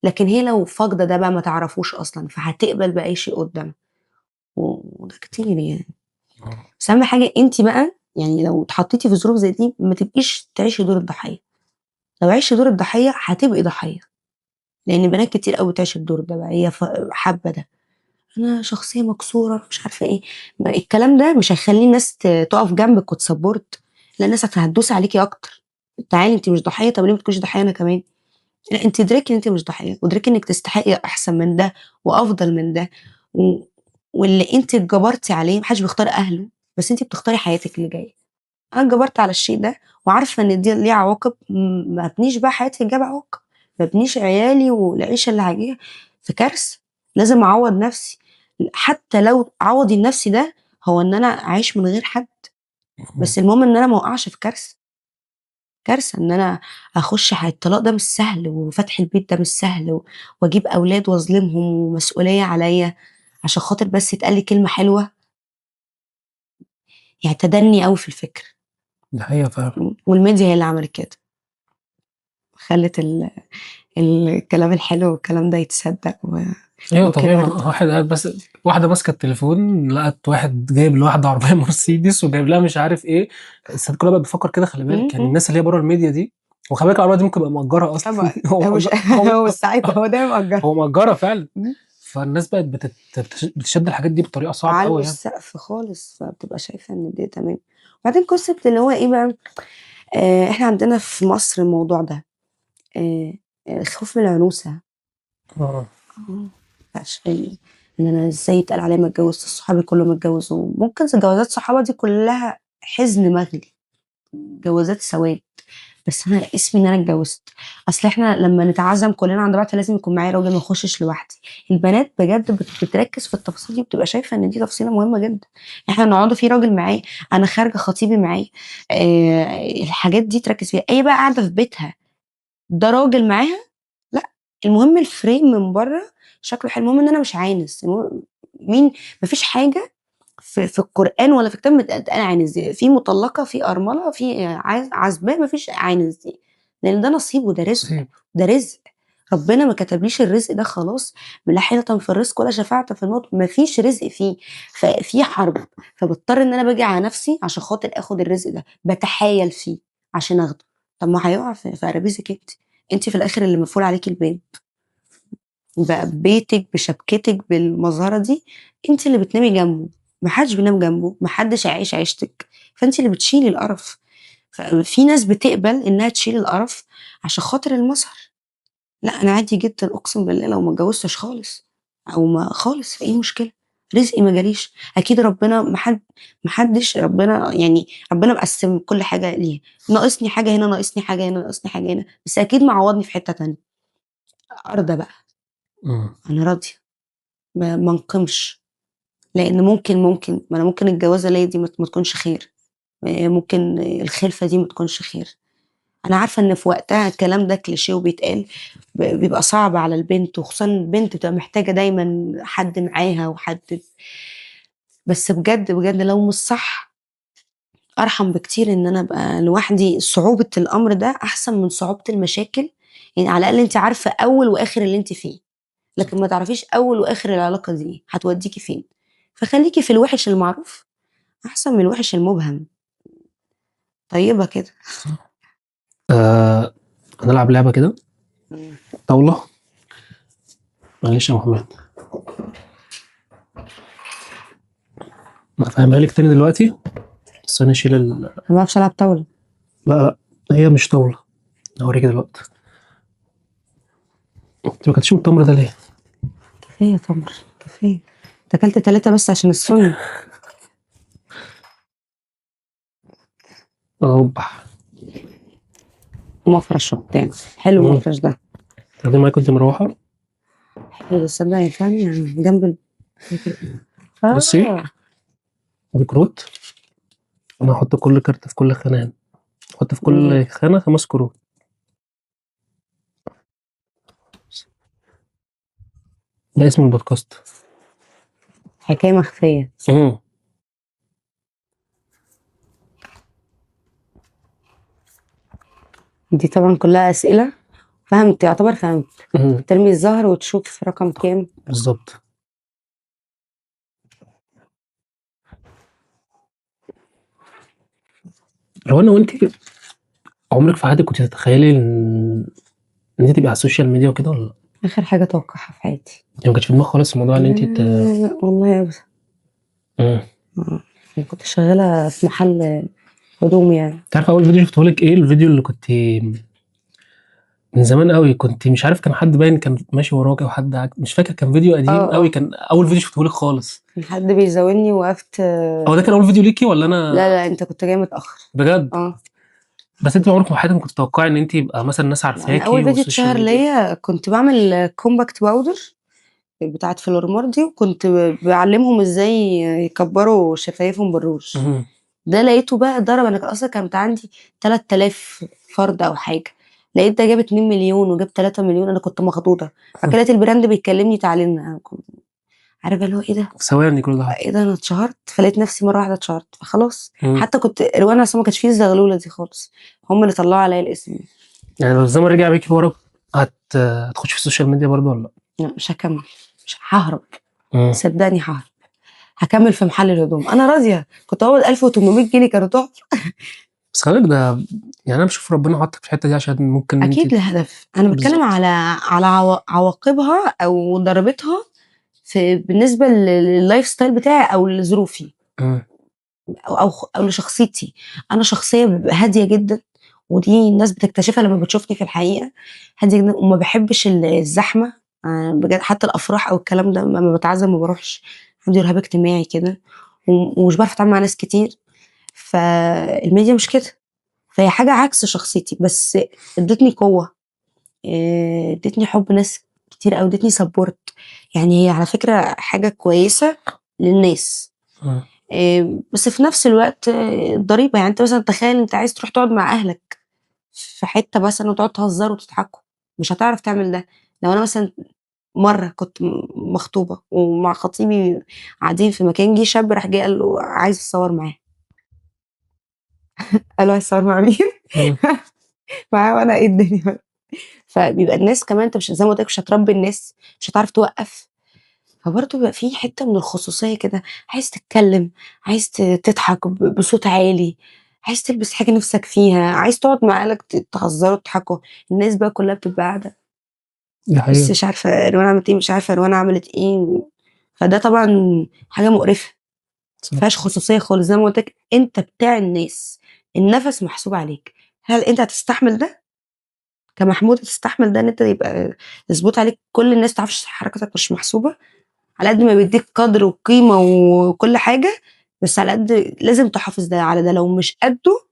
Speaker 2: لكن هي لو فاقده ده بقى ما تعرفوش اصلا، فهتقبل باي شيء قدامها، وده كتير يعني. بس اهم حاجة انت بقى يعني لو اتحطيتي في ظروف زي دي ما تبقيش تعيشي دور الضحية. لو عيشتي دور الضحية هتبقي ضحية، لان بنات كتير قوي تعيش الدور ده بقى، هي حابة ده، انا شخصية مكسورة مش عارفه ايه، الكلام ده مش هيخلي الناس تقف جنبك وت support، لا الناس هتدوس عليكي اكتر. تعالي انت مش ضحية، طب ليه ما تكونيش ضحية انا كمان؟ لا انت ادركي ان انت مش ضحية، وادركي انك تستحقي احسن من ده وافضل من ده، واللي انت اتجبرتي عليه، محدش بيختار اهله، بس انت بتختاري حياتك اللي جاية. انا اتجبرت على الشيء ده وعارفه ان دي ليه عواقب، ما ابنيش بقى حياتي جاب عواقب، ما ابنيش عيالي والعيشه اللي هجيها في كارثة، لازم اعوض نفسي. حتى لو عوضي النفسي ده هو ان انا اعيش من غير حد، بس المهم ان انا ما اوقعش في كارثة. كارثة ان انا اخش الطلاق ده مش سهل، وفتح البيت ده مش سهل، واجيب اولاد واظلمهم ومسؤولية عليا عشان خاطر بس يتقال لي كلمة حلوة. يعني تدني قوي في الفكر.
Speaker 3: ده حقيقة فعلا.
Speaker 2: والميديا هي اللي عملت كده، خلت الكلام الحلو والكلام ده يتصدق.
Speaker 3: ايوه طبيعي. واحد بس واحدة ماسكه التليفون لقت واحد جايب لواحدة عربية مرسيدس وجايب لها مش عارف ايه، الستات كلها بقت بتفكر كده. خلي بالك يعني الناس اللي هي بره الميديا دي، وخلي بالك العربية دي ممكن يبقى مأجرها اصلا.
Speaker 2: طبعا هو ساعتها هو ده مأجرها،
Speaker 3: هو مأجرها فعلا. فالناس بقت بتشد الحاجات دي بطريقة صعبة قوي
Speaker 2: يعني، السقف خالص، فبتبقى شايفه ان دي تمام. وبعدين concept اللي هو ايه بقى، احنا عندنا في مصر الموضوع ده، الخوف من العنوسه. عشان ان انا ازاي يتقال عليا ما اتجوزتش، صحابي كلهم اتجوزوا. ممكن جوازات صحابه دي كلها حزن مغلي، جوازات سواد، بس انا اسمي ان انا اتجوزت. اصل احنا لما نتعزم كلنا عند بعض لازم يكون معايا راجل، ما اخشش لوحدي. البنات بجد بتركز في التفاصيل دي، وبتبقى شايفه ان دي تفصيله مهمة جدا. احنا نقعد في راجل معايا، انا خارجه خطيبي معايا، الحاجات دي تركز فيها. ايه بقى قاعدة في بيتها ده راجل معاها؟ لا، المهم ال frame من بره شكله حلو، المهم ان انا مش عانس. مين؟ مفيش حاجة في القران ولا في كتاب اتقال عانس دي، في مطلقه، في ارملة، في عزباء، مفيش عانس دي، لان ده نصيب وده رزق، ده رزق ربنا ما كتبليش الرزق ده خلاص، لا حيلة في الرزق ولا شفاعة في الموت، مفيش رزق فيه. ففي حرب، فبضطر ان انا باجي على نفسي عشان خاطر اخد الرزق ده، بتحايل فيه عشان اخده. طب ما هيقع في قرابيزك انت في الاخر اللي مقفول عليكي الباب بقى، بيتك بشبكتك بالمظهره دي، انت اللي بتنامي جنبه، محدش بينام جنبه، محدش هيعيش عيشتك، فانت اللي بتشيلي القرف. ففي ناس بتقبل انها تشيل القرف عشان خاطر المظهر. لا انا عادي جدا، اقسم بالله لو ما اتجوزتش خالص او ما خالص، ايه المشكلة؟ رزقي ما جاليش، اكيد ربنا محدش، ربنا يعني ربنا مقسم كل حاجة ليه، ناقصني حاجة هنا، ناقصني حاجة هنا، ناقصني حاجة هنا، بس اكيد معوضني في حتة تانية. ارضى بقى، انا راضية، ما انقمش، لان ممكن ما انا ممكن الجوازه ليا دي ما تكونش خير، ممكن الخلفة دي ما تكونش خير. انا عارفه ان في وقتها الكلام ده كليشيه وبيتقال، بيبقى صعب على البنت، وخصوصا البنت بتبقى محتاجه دايما حد معاها وحد، بس بجد بجد لو مش صح ارحم بكتير ان انا ابقى لوحدي. صعوبة الامر ده احسن من صعوبة المشاكل، يعني على الاقل انت عارفه اول واخر اللي انت فيه. لكن ما تعرفيش اول واخر العلاقة دي ايه، هتوديكي فين. فخليكي في الوحش المعروف احسن من الوحش المبهم. طيبة كده.
Speaker 3: هنلعب لعبه كده، طاولة. معلش يا محمد، هفهمها لك تاني دلوقتي، بس انا اشيل
Speaker 2: ما بعرفش العب طاولة.
Speaker 3: لا لا، هي مش طاولة، هوريك دلوقتي. انت ما كنتش التمر ده ليه؟
Speaker 2: كفاية تمر، كفاية. انت اكلت 3 بس عشان السنة.
Speaker 3: اوبا،
Speaker 2: مفرش وبتاع، حلو المفرش ده.
Speaker 3: تاخدي معاك وانت مروحة؟
Speaker 2: حلو، بس ده ينفعني يعني جنب
Speaker 3: بصي. دي كروت، انا هحط كل كارت في كل خانه هنا، هحط في كل خانه 5 كروت. ده اسم البودكاست،
Speaker 2: حكاية مخفية. دي طبعا كلها اسئلة. فهمت، يعتبر فهمت. ترمي الزهر وتشوف رقم كام
Speaker 3: بالظبط. روانا، وانت عمرك في حياتك كنت تتخيلي ان انت تبقي على ال social media وكده ولا لا؟
Speaker 2: اخر حاجة اتوقعها في حياتي.
Speaker 3: يعني ما كانش في دماغك خالص الموضوع ان انت
Speaker 2: لا والله يا ابدا. انا كنت شغالة في محل هدوم يعني.
Speaker 3: انت عارفه اول فيديو شفته لك ايه؟ الفيديو اللي كنت من زمان قوي، كنت مش عارف كان حد باين كان ماشي وراك او حد مش فاكر، كان فيديو قديم قوي، كان اول فيديو شفته لك خالص.
Speaker 2: كان حد بيزاولني وقفت.
Speaker 3: هو ده كان اول فيديو ليكي ولا انا؟
Speaker 2: لا لا، انت كنت جاي متاخر.
Speaker 3: بجد؟ بس انت عمرك ما حياتك كنت تتوقعي ان انت يبقى مثلا الناس عارفاكي؟
Speaker 2: انا اول فيديو اتشهر ليا كنت بعمل compact powder بتاعت فلورمار دي، وكنت بعلمهم ازاي يكبروا شفايفهم بالروج. ده لقيته بقى ضرب. انا اصلا كانت عندي 3000 فرد او حاجة، لقيت ده جاب 2 مليون وجاب 3 مليون. انا كنت مخضوضه. بعد كده لقيت ال brand بيكلمني تعالي لنا. عارفه اللي هو ايه ده؟
Speaker 3: ثواني كل ده
Speaker 2: ايه ده، انا اتشهرت. فلقيت نفسي مرة واحدة اتشهرت، فخلاص. حتى كنت روانا اصلا ما كانش فيه الزغلوله دي خالص، هم اللي طلعوا عليا الاسم.
Speaker 3: يعني لو الزمن رجع بيكي ورا هتخش في ال social media برضه ولا لا؟
Speaker 2: لا مش هكمل، مش ههرب. صدقني ههرب، هكمل في محل الهدوم. انا راضية، كنت اقبض 1800 جنيه كانوا تحفة.
Speaker 3: بس خلي بالك ده يعني انا بشوف ربنا حاطك في الحتة دي عشان ممكن
Speaker 2: اكيد لهدف. انا بتكلم على عواقبها او ضربتها في بالنسبة لل lifestyle بتاعي او لظروفي او او لشخصيتي. انا شخصية هادية جدا، ودي الناس بتكتشفها لما بتشوفني في الحقيقة، هادية جدا وما بحبش الزحمة بجد. حتى الافراح او الكلام ده لما بتعزم ما بروحش، عندي رهاب اجتماعي كده ومش بعرف اتعامل مع ناس كتير. فالميديا مش كده، فهي حاجة عكس شخصيتي، بس ادتني قوة، ادتني حب ناس كتير قوي، ادتني support. يعني هي على فكرة حاجة كويسة للناس، بس في نفس الوقت ضريبة. يعني انت مثلا تخيل انت عايز تروح تقعد مع اهلك في حتة مثلا وتقعد تهزروا وتضحكوا، مش هتعرف تعمل ده. لو انا مثلا مرة كنت مخطوبه ومع خطيبي قاعدين في مكان، جه شاب راح جه قال له عايز اتصور معاه. قال له عايز اتصور مع مين؟ معاه وانا ايه الدنيا. فبيبقى الناس كمان انت مش زي ما قلت لك مش هتربي الناس، مش هتعرف توقف. فبرضه بيبقى في حتة من الخصوصية كده، عايز تتكلم، عايز تضحك بصوت عالي، عايز تلبس حاجة نفسك فيها، عايز تقعد مع اهلك تهزروا تضحكوا. الناس بقى كلها بتبقى قاعدة بس مش عارفه روان عملت ايه، مش عارفه روان عملت ايه. فده طبعا حاجة مقرفة، ما فيهاش خصوصية خالص. زي ما قلت لك انت بتاع الناس، النفس محسوب عليك. هل انت هتستحمل ده كمحمود؟ تستحمل ده ان انت يبقى مظبوط عليك كل الناس، تعرفش حركتك مش محسوبة؟ على قد ما بيديك قدر وقيمه وكل حاجة، بس على قد لازم تحافظ ده على ده. لو مش قده،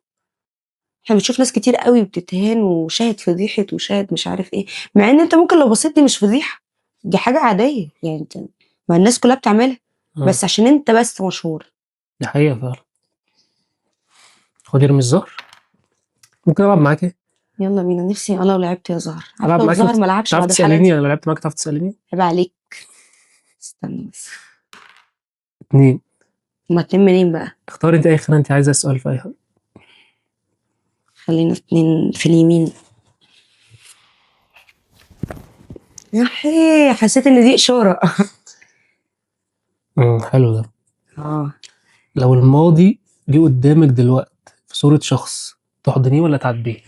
Speaker 2: احنا بنشوف ناس كتير قوي بتتهان وشاهد فضيحة وشاهد مش عارف ايه، مع ان انت ممكن لو بصيت دي مش فضيحة، دي حاجة عادية يعني، انت ما الناس كلها بتعملها، بس عشان انت بس مشهور.
Speaker 3: دي حقيقة فعلا. خدي ارمي الزهر. ممكن العب معاك ايه؟
Speaker 2: يلا بينا. نفسي انا لو لعبت يا زهر،
Speaker 3: العب معاك.
Speaker 2: زهر ما لعبش.
Speaker 3: تعرف تساليني؟ انا لو لعبت معاك تعرف تساليني؟
Speaker 2: عيب عليك. استنى بس.
Speaker 3: 2.
Speaker 2: ما 2 منين بقى؟
Speaker 3: اختاري انت اي خانه انت عايزه السؤال في اي حاجة.
Speaker 2: خلينا 2 في اليمين. يا حي، حسيت ان دي اشارة.
Speaker 3: حلو ده.
Speaker 2: اه.
Speaker 3: لو الماضي جه قدامك دلوقتي في صورة شخص، تحضنيه ولا تعاتبيه؟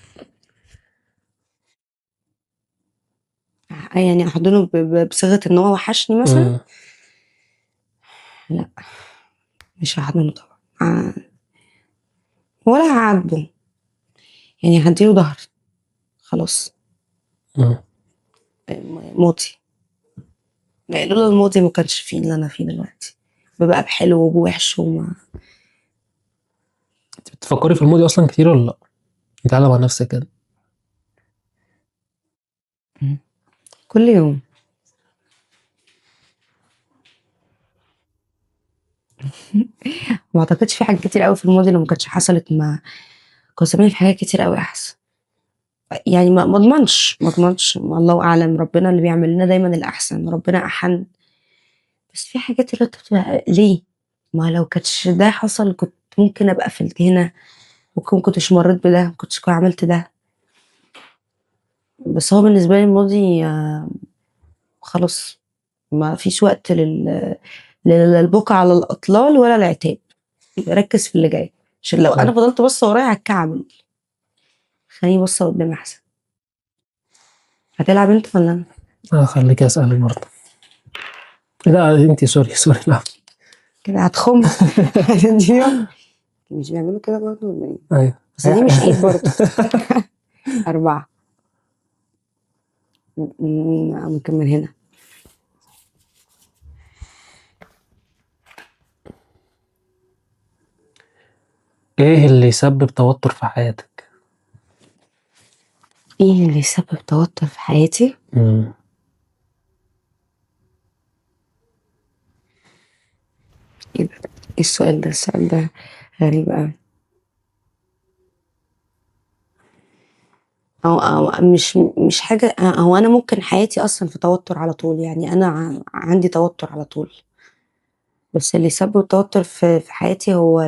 Speaker 2: يعني احضنه بصيغة ان هو وحشني مثلا؟ لا، مش هحضنه طبعا، ولا هعاتبه، يعني هديله ظهر خلاص. ماضي، لولا الماضي ما كانش فيه اللي انا فيه دلوقتي، ببقى بحلو وبوحش. وما
Speaker 3: انت بتفكري في الماضي اصلا كتير ولا لا؟ انت قاعدة مع نفسك كده؟
Speaker 2: كل يوم. ما اعتقدش في حاجات كتير قوي في الماضي لو ما كانتش حصلت ما كنت زماني في حاجات كتير قوي احسن. يعني ما اضمنش، ما اضمنش، الله اعلم، ربنا اللي بيعمل لنا دايما الاحسن، ربنا احن. بس في حاجات اللي بتبقى ليه؟ ما لو كانتش ده حصل كنت ممكن ابقى في هنا، ممكن كنتش مريت بده، ما كنتش عملت ده. بس هو بالنسبة لي الماضي خلاص ما فيش وقت للبكا على الاطلال ولا العتاب، ركز في اللي جاي، عشان لو انا فضلت بص ورايا هتكعبل. خليني بص قدامي احسن. هتلعب انت ولا انا؟
Speaker 3: خليك اسالك برضه. لا انت، sorry sorry، لا
Speaker 2: كده هتخم. مش بيعملوا كده برضه ولا ايه؟
Speaker 3: ايوه
Speaker 2: بس دي مش ايد برضه. 4. ممكن من هنا.
Speaker 3: ايه اللي يسبب توتر في حياتك؟
Speaker 2: ايه اللي يسبب توتر في حياتي؟ ايه ده؟ ايه السؤال ده؟ السؤال ده غريب قوي. او مش حاجة، هو انا ممكن حياتي اصلا في توتر على طول، يعني انا عندي توتر على طول. بس اللي يسبب توتر في حياتي هو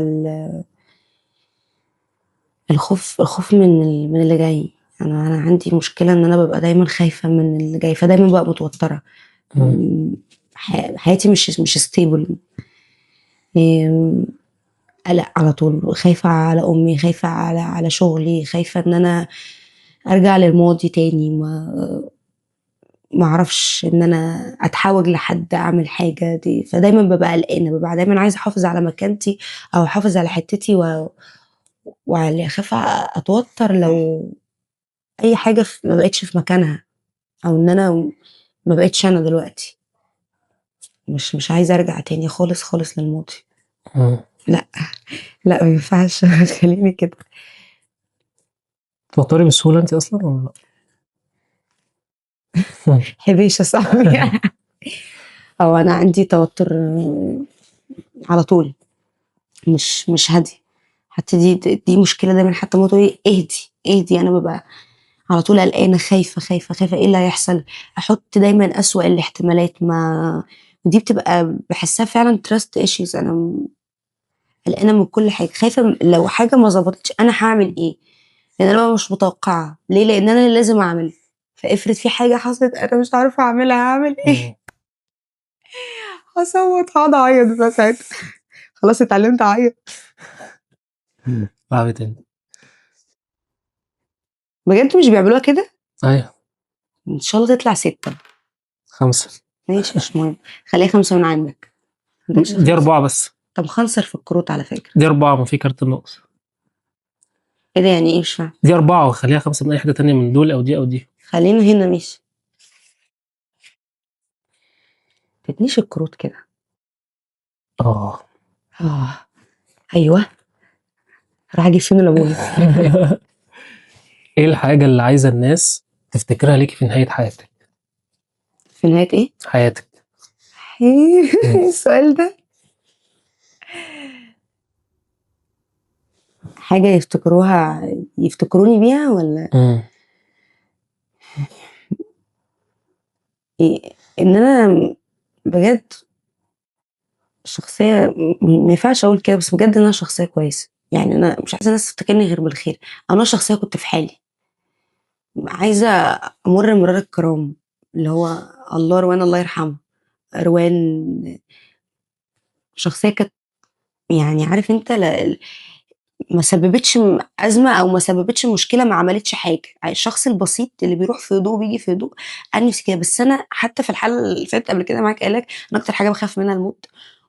Speaker 2: الخوف من اللي جاي. انا عندي مشكلة ان انا ببقى دايما خايفة من اللي جاي، فدايما ببقى متوترة. حياتي مش ستيبل، قلق على طول، خايفة على امي، خايفة على شغلي، خايفة ان انا ارجع للماضي تاني، ما اعرفش ان انا اتحوج لحد اعمل حاجة دي. فدايما ببقى قلقانة، ببقى دايما عايزه احافظ على مكانتي او احافظ على حتتي، وعلى اخاف اتوتر لو اي حاجة ما بقتش في مكانها، او ان انا ما بقتش انا دلوقتي. مش عايزه ارجع تاني خالص خالص للماضي. لا لا ما ينفعش. خليني كده.
Speaker 3: تتوتري بسهولة انت اصلا ولا لا؟
Speaker 2: حبيشه صاحبي. او انا عندي توتر على طول، مش هادي حتى. دي مشكلة دايما، حتى ما تقولي اهدي اهدي، انا ببقى على طول قلقانة، خايفة خايفة خايفة ايه اللي هيحصل، احط دايما اسوأ الاحتمالات. ما ودي بتبقى بحسها فعلا trust issues. انا قلقانة من كل حاجة، خايفة لو حاجة ما ظبطتش انا هعمل ايه، لان انا مش متوقعه. ليه؟ لان انا اللي لازم اعمل، فافرض في حاجة حصلت انا مش عارفه اعملها، هعمل ايه؟ هصوت، هقعد اعيط بقى ساعتها. خلاص اتعلمت اعيط.
Speaker 3: العبي تاني.
Speaker 2: بجد مش بيعملوها كده؟
Speaker 3: ايوه.
Speaker 2: ان شاء الله تطلع 6.
Speaker 3: 5.
Speaker 2: ماشي مش مهم، خليها 5 من عندك.
Speaker 3: دي 4 بس.
Speaker 2: طب خنصر في الكروت على فكرة.
Speaker 3: دي 4، ما في كارت ناقص.
Speaker 2: ايه ده يعني ايه؟ مش فاهم.
Speaker 3: دي 4 وخليها 5 من اي حتة تانية، من دول او دي او دي.
Speaker 2: خلينا هنا ماشي. تتنيش الكروت كده. ايوه راح اجيب فين لابويا.
Speaker 3: ايه الحاجة اللي عايزة الناس تفتكرها ليكي في نهاية حياتك؟
Speaker 2: في نهاية ايه؟
Speaker 3: حياتك.
Speaker 2: السؤال ده حاجة يفتكروها، يفتكروني بيها ولا؟ إيه؟ ان انا بجد شخصية، ما ينفعش اقول كده، بس بجد ان انا شخصية كويسة. يعني انا مش عايزة الناس تفتكرني غير بالخير. انا شخصية كنت في حالي، عايزة امر مرار الكرام، اللي هو الله روان الله يرحمه. روان شخصية كانت يعني عارف انت ما سببتش ازمة او ما سببتش مشكلة، ما عملتش حاجة. الشخص البسيط اللي بيروح في هدوء وبيجي في هدوء، انا نفسي كده. بس انا حتى في الحلقة اللي فاتت قبل كده معاك قالك انا اكتر حاجة بخاف منها الموت،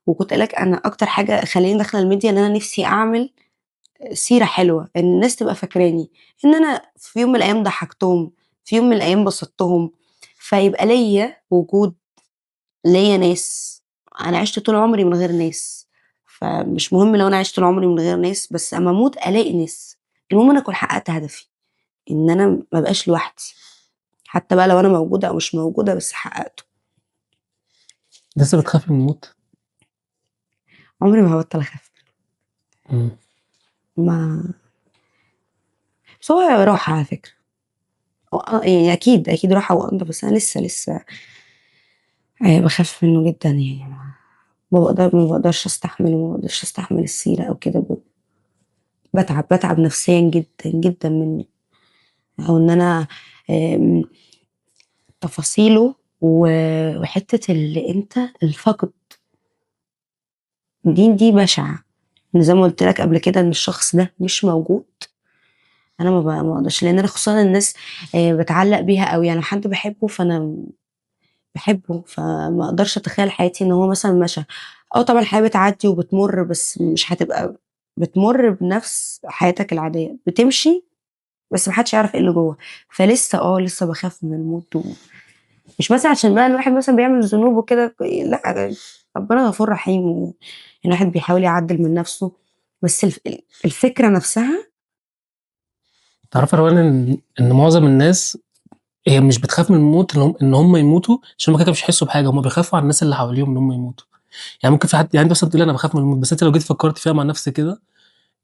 Speaker 2: وكنت قالك انا اكتر حاجة خليني داخله الميديا ان انا نفسي اعمل سيره حلوة، ان الناس تبقى فاكراني ان انا في يوم من الايام ضحكتهم، في يوم من الايام بسطتهم، فيبقى ليا وجود، ليا ناس. انا عشت طول عمري من غير ناس، فمش مهم لو انا عشت طول عمري من غير ناس، بس اما اموت الاقي ناس. المهم انا اكون حققت هدفي، ان انا ما بقاش لوحدي، حتى بقى لو انا موجودة او مش موجودة، بس حققته.
Speaker 3: لسه بتخافي من الموت؟
Speaker 2: عمري ما هبطل اخاف. ما بس هو راحة على فكرة، يعني اكيد راحة وانضف، بس انا لسه بخاف منه جدا يعني. ما بقدرش استحمل، وما بقدرش استحمل السيرة او كده. بتعب نفسيا جدا جدا منه، او ان انا تفاصيله وحتة اللي انت الفقد دي بشعة. زي ما قلت لك قبل كده ان الشخص ده مش موجود، انا ما بقدرش، لان انا خصوصا الناس بتعلق بيها قوي. يعني حد بحبه فانا بحبه، فما اقدرش اتخيل حياتي ان هو مثلا مشى. طبعا الحياة بتعدي وبتمر، بس مش هتبقى بتمر بنفس حياتك العادية، بتمشي بس محدش يعرف ايه اللي جوه. فلسه لسه بخاف من الموت مش مثلا عشان بقى الواحد مثلا بيعمل ذنوب وكده، لا ربنا غفور رحيم، والواحد بيحاول يعدل من نفسه، بس الفكرة نفسها.
Speaker 3: تعرف يا روان ان معظم الناس هي مش بتخاف من الموت ان هم يموتوا، عشان هم كده مش هيحسوا بحاجة، هم بيخافوا على الناس اللي حواليهم ان هم يموتوا. يعني ممكن في حد، يعني انت مثلا تقول انا بخاف من الموت، بس انت لو جيت فكرت فيها مع نفسك كده،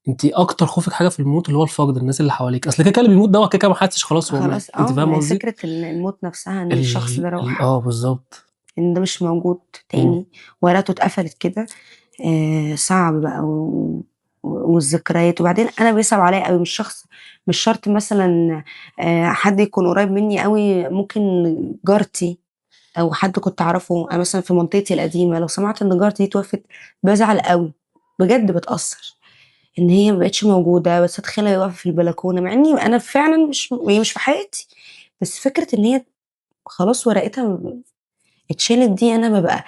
Speaker 3: انت اكتر خوفك حاجة في الموت اللي هو الفقد، الناس اللي حواليك. اصل كده اللي بيموت ده كده ما حدش خلاص هو مات. انت فاهمه قصدي؟
Speaker 2: فكرة الموت نفسها، ان الشخص ده راح،
Speaker 3: بالظبط،
Speaker 2: ان ده مش موجود تاني، ورقته اتقفلت كده، صعب بقى. والذكريات. وبعدين انا بيصعب عليا قوي، مش شخص، مش شرط مثلا حد يكون قريب مني قوي، ممكن جارتي او حد كنت اعرفه. انا مثلا في منطقتي القديمة لو سمعت ان جارتي دي توفت بزعل قوي بجد، بتاثر ان هي ما بقتش موجودة، بس اتخيلها واقفة في البلكونه، مع اني انا فعلا مش، هي مش في حياتي، بس فكرة ان هي خلاص ورقتها اتشالت دي، انا ببقى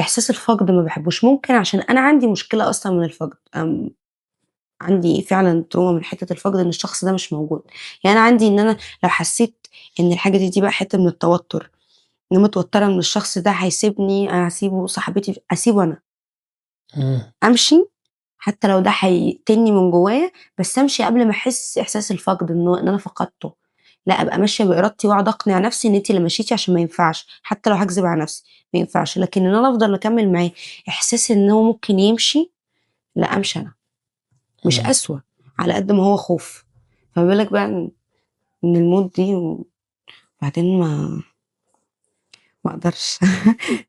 Speaker 2: احساس الفقد ما بحبوش. ممكن عشان انا عندي مشكلة اصلا من الفقد، عندي فعلا تروما من حتة الفقد، ان الشخص ده مش موجود. يعني انا عندي ان انا لو حسيت ان الحاجة دي بقى حتة من التوتر، ان انا متوترة من الشخص ده هيسيبني، انا هسيبه، صاحبتي اسيبه، انا امشي، حتى لو ده هيقتلني من جوايا، بس امشي قبل ما احس احساس الفقد ان انا فقدته. لا، ابقى ماشية بارادتي واقعد اقنع نفسي ان انت اللي مشيتي، عشان ما ينفعش، حتى لو هكذب على نفسي ما ينفعش، لكن ان انا افضل اكمل معاه احساس ان هو ممكن يمشي، لا امشي انا، مش اسوأ على قد ما هو خوف. فما بالك بقى من الموت دي. وبعدين ما اقدرش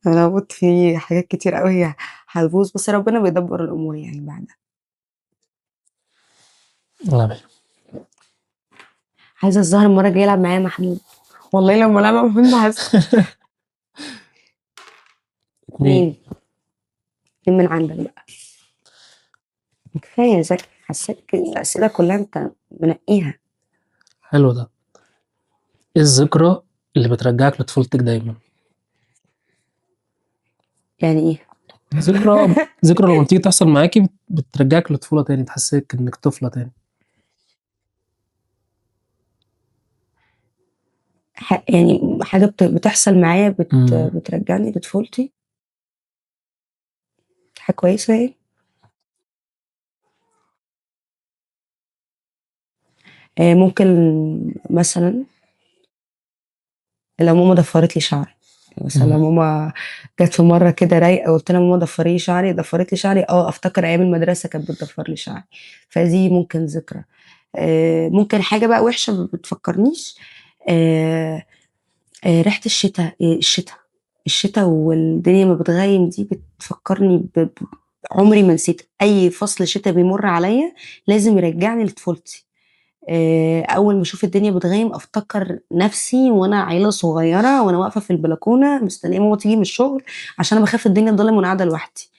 Speaker 2: انا موت في حاجات كتير قوي هتبوظ، بس ربنا بيدبر الامور يعني بعدها.
Speaker 3: لا بقى.
Speaker 2: عايزه الظاهر المرة الجاية يلعب معايا محمود، والله لما لعب محمود هحس. 2 من عندك بقى، كفاية يا زكي، حسيت الاسئلة كلها انت منقيها.
Speaker 3: حلو ده. ايه الذكرى اللي بترجعك لطفولتك دايما؟
Speaker 2: يعني ايه
Speaker 3: ذكرى لما تيجي تحصل معاكي بترجعك لطفوله تاني، تحسسك انك طفله تاني.
Speaker 2: يعني حاجة بتحصل معايا بترجعني لطفولتي، حاجة كويسة يعني. ممكن مثلا لو ماما ضفرت لي شعري مثلا، لو ماما جت في مرة كده رايقة وقلت لها ماما ضفري لي شعري، ضفرت لي شعري، افتكر ايام المدرسة كانت بتضفر لي شعري، فدي ممكن ذكرى. ممكن حاجة بقى وحشة ما بتفكرنيش، ريحه الشتاء، الشتاء والدنيا ما بتغيم دي بتفكرني عمري ما نسيت اي فصل شتاء بيمر عليا لازم يرجعني لطفولتي. اول ما اشوف الدنيا بتغيم افتكر نفسي وانا عيله صغيرة وانا واقفة في البلكونه مستنيه ماما تيجي من الشغل، عشان انا بخاف الدنيا تضلم وانا قاعدة لوحدي.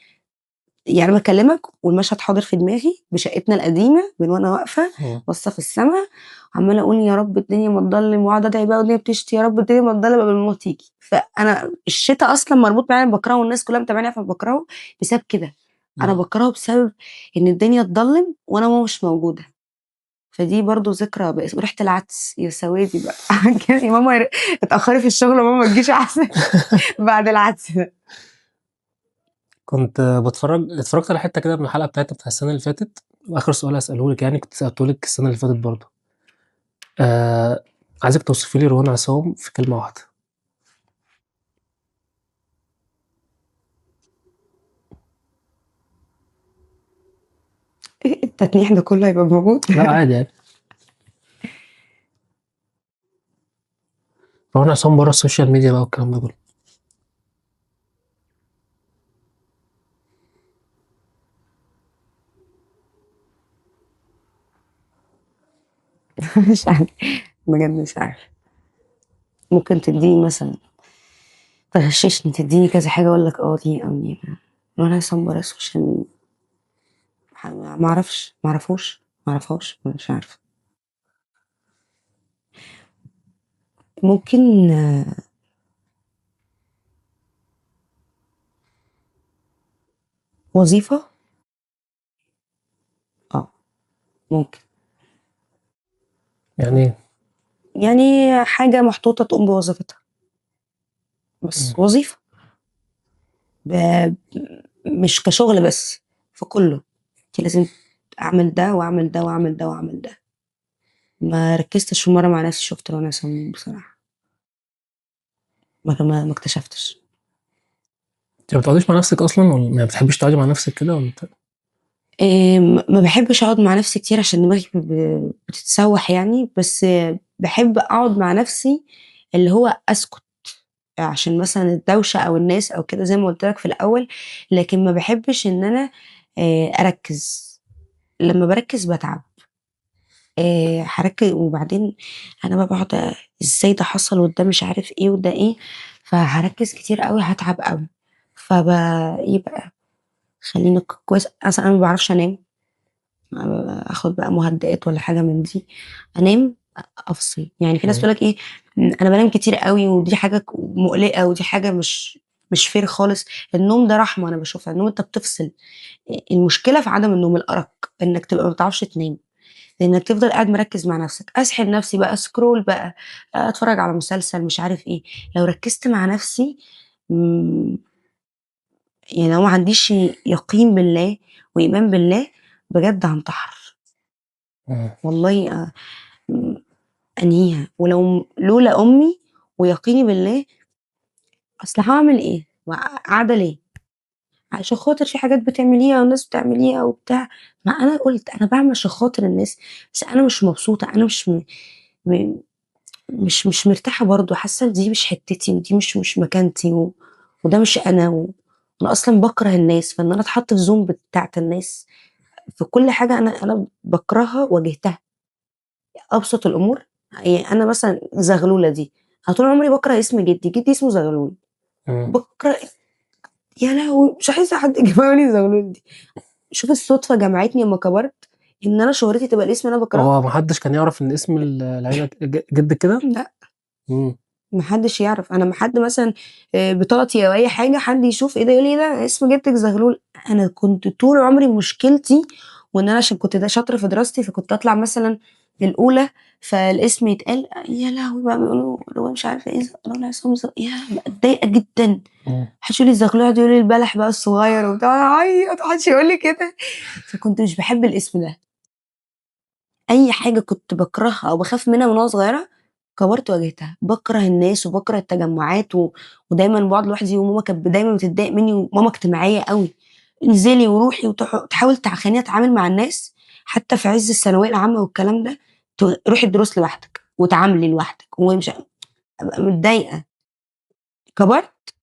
Speaker 2: يعني انا بكلمك والمشهد حاضر في دماغي بشقتنا القديمة من وانا واقفة باصة في السما، عماله اقول يا رب الدنيا ما تضلم، واقعد ادعي بقى والدنيا بتشتي يا رب الدنيا ما تضلم قبل ما تيجي. فانا الشتاء اصلا مربوط معايا، انا بكرهه والناس كلها متابعاني عارفه بكرهه بسبب كده. انا بكرهه بسبب ان الدنيا تضلم وانا ماما مش موجودة. فدي برضو ذكرى بقى. وريحه العدس يا سوادي بقى. يا ماما اتاخري في الشغل وماما ما تجيش احسن بعد العدس ده.
Speaker 3: كنت اتفرجت على حتة كده من الحلقة بتاعتنا بتاع السنة اللي فاتت، واخر سؤال هساله لك، يعني كنت سالته لك السنة اللي فاتت برضو. عايزك توصفي لي روان عصام في كلمة واحدة.
Speaker 2: ايه التتنيح ده كله هيبقى موجود؟
Speaker 3: لا عادي يعني. روان عصام بره ال social media بقى والكلام ده كله.
Speaker 2: مش عارف بجد، مش عارف. ممكن تديني مثلا، تغششني تديني كذا حاجة اقول لك دي او دي. روان عصام بره ال social media ما اعرفش، ما اعرفوش، ما اعرفهاش، مش عارفه. ممكن وظيفة، ممكن.
Speaker 3: يعني ايه؟
Speaker 2: يعني حاجة محطوطة تقوم بوظيفتها بس. وظيفة مش كشغل بس، في كله انت لازم اعمل ده واعمل ده واعمل ده واعمل ده. ما ركزتش في مرة مع نفسي شفت روان عصام بصراحة، ما اكتشفتش.
Speaker 3: انت ما بتقعديش مع نفسك اصلا، ولا ما بتحبيش تقعدي مع نفسك كده ولا بت-؟
Speaker 2: ما بحبش اقعد مع نفسي كتير عشان دماغي بتتسوح يعني، بس بحب اقعد مع نفسي اللي هو اسكت عشان مثلا الدوشة او الناس او كده زي ما قلت لك في الاول. لكن ما بحبش ان انا اركز. لما بركز بتعب. هركز وبعدين انا بقى بقعد ازاي ده حصل وده مش عارف ايه وده ايه، فهركز كتير قوي هتعب قوي. فبقى ايه بقى، خليني كويس. اصلا انا ما بعرفش انام، اخد بقى مهدئات ولا حاجة من دي، انام افصل. يعني في ناس تقول لك ايه، انا بنام كتير قوي ودي حاجة مقلقة ودي حاجة مش فير خالص. النوم ده رحمه، انا بشوفها النوم انت بتفصل. المشكلة في عدم النوم، الارق، انك تبقى ما بتعرفش تنام، لانك تفضل قاعد مركز مع نفسك. اسحب نفسي بقى، سكرول بقى، اتفرج على مسلسل مش عارف ايه. لو ركزت مع نفسي، يعني لو ما عنديش يقين بالله وايمان بالله بجد هنتحر. والله انهيها. ولو لولا امي ويقيني بالله، اصل هعمل ايه؟ قاعدة ليه؟ عشان خاطر في حاجات بتعمليها والناس بتعمليها وبتاع. ما انا قلت انا بعمل عشان خاطر الناس، بس انا مش مبسوطة، انا مش مرتاحة برضو، حاسه دي مش حتتي ودي مش مكانتي وده مش انا، انا اصلا بكره الناس. فان انا اتحط في زوم بتاعت الناس في كل حاجة انا بكرهها واجهتها. ابسط الامور، يعني انا مثلا زغلوله دي، انا طول عمري بكره اسم جدي، جدي اسمه زغلول، بكره، يا لهوي مش عايزه حد يجمعني زغلول دي. شوف الصدفة جمعتني لما كبرت ان انا شهرتي تبقى الاسم اللي انا بكرهه.
Speaker 3: هو ما حدش كان يعرف ان اسم العيلة جدك كده؟
Speaker 2: لا. ما حدش يعرف. انا ما حد مثلا، بطاقتي او اي حاجة حد يشوف ايه ده يقول لي ده اسم جدك زغلول. انا كنت طول عمري مشكلتي، وان انا عشان كنت ده شاطرة في دراستي فكنت اطلع مثلا الاولى فالاسم يتقال، يا لهوي بقى بيقولوا روان مش عارفه ايه، روان عصام يا متضايقة جدا. محدش يقول لي زغلول، يقعد يقول لي البلح بقى الصغير وبتاع، انا اعيط، محدش يقول لي كده. فكنت مش بحب الاسم ده. اي حاجة كنت بكرهها او بخاف منها من وانا صغيرة كبرت واجهتها. بكره الناس وبكره التجمعات ودايما بقعد لوحدي، وماما كانت دايما بتتضايق مني، وماما اجتماعية قوي، انزلي وروحي وتحاول تخليني اتعامل مع الناس حتى في عز الثانوية العامة والكلام ده، روحي الدروس لوحدك وتعاملي لوحدك ومش ابقى متضايقة. كبرت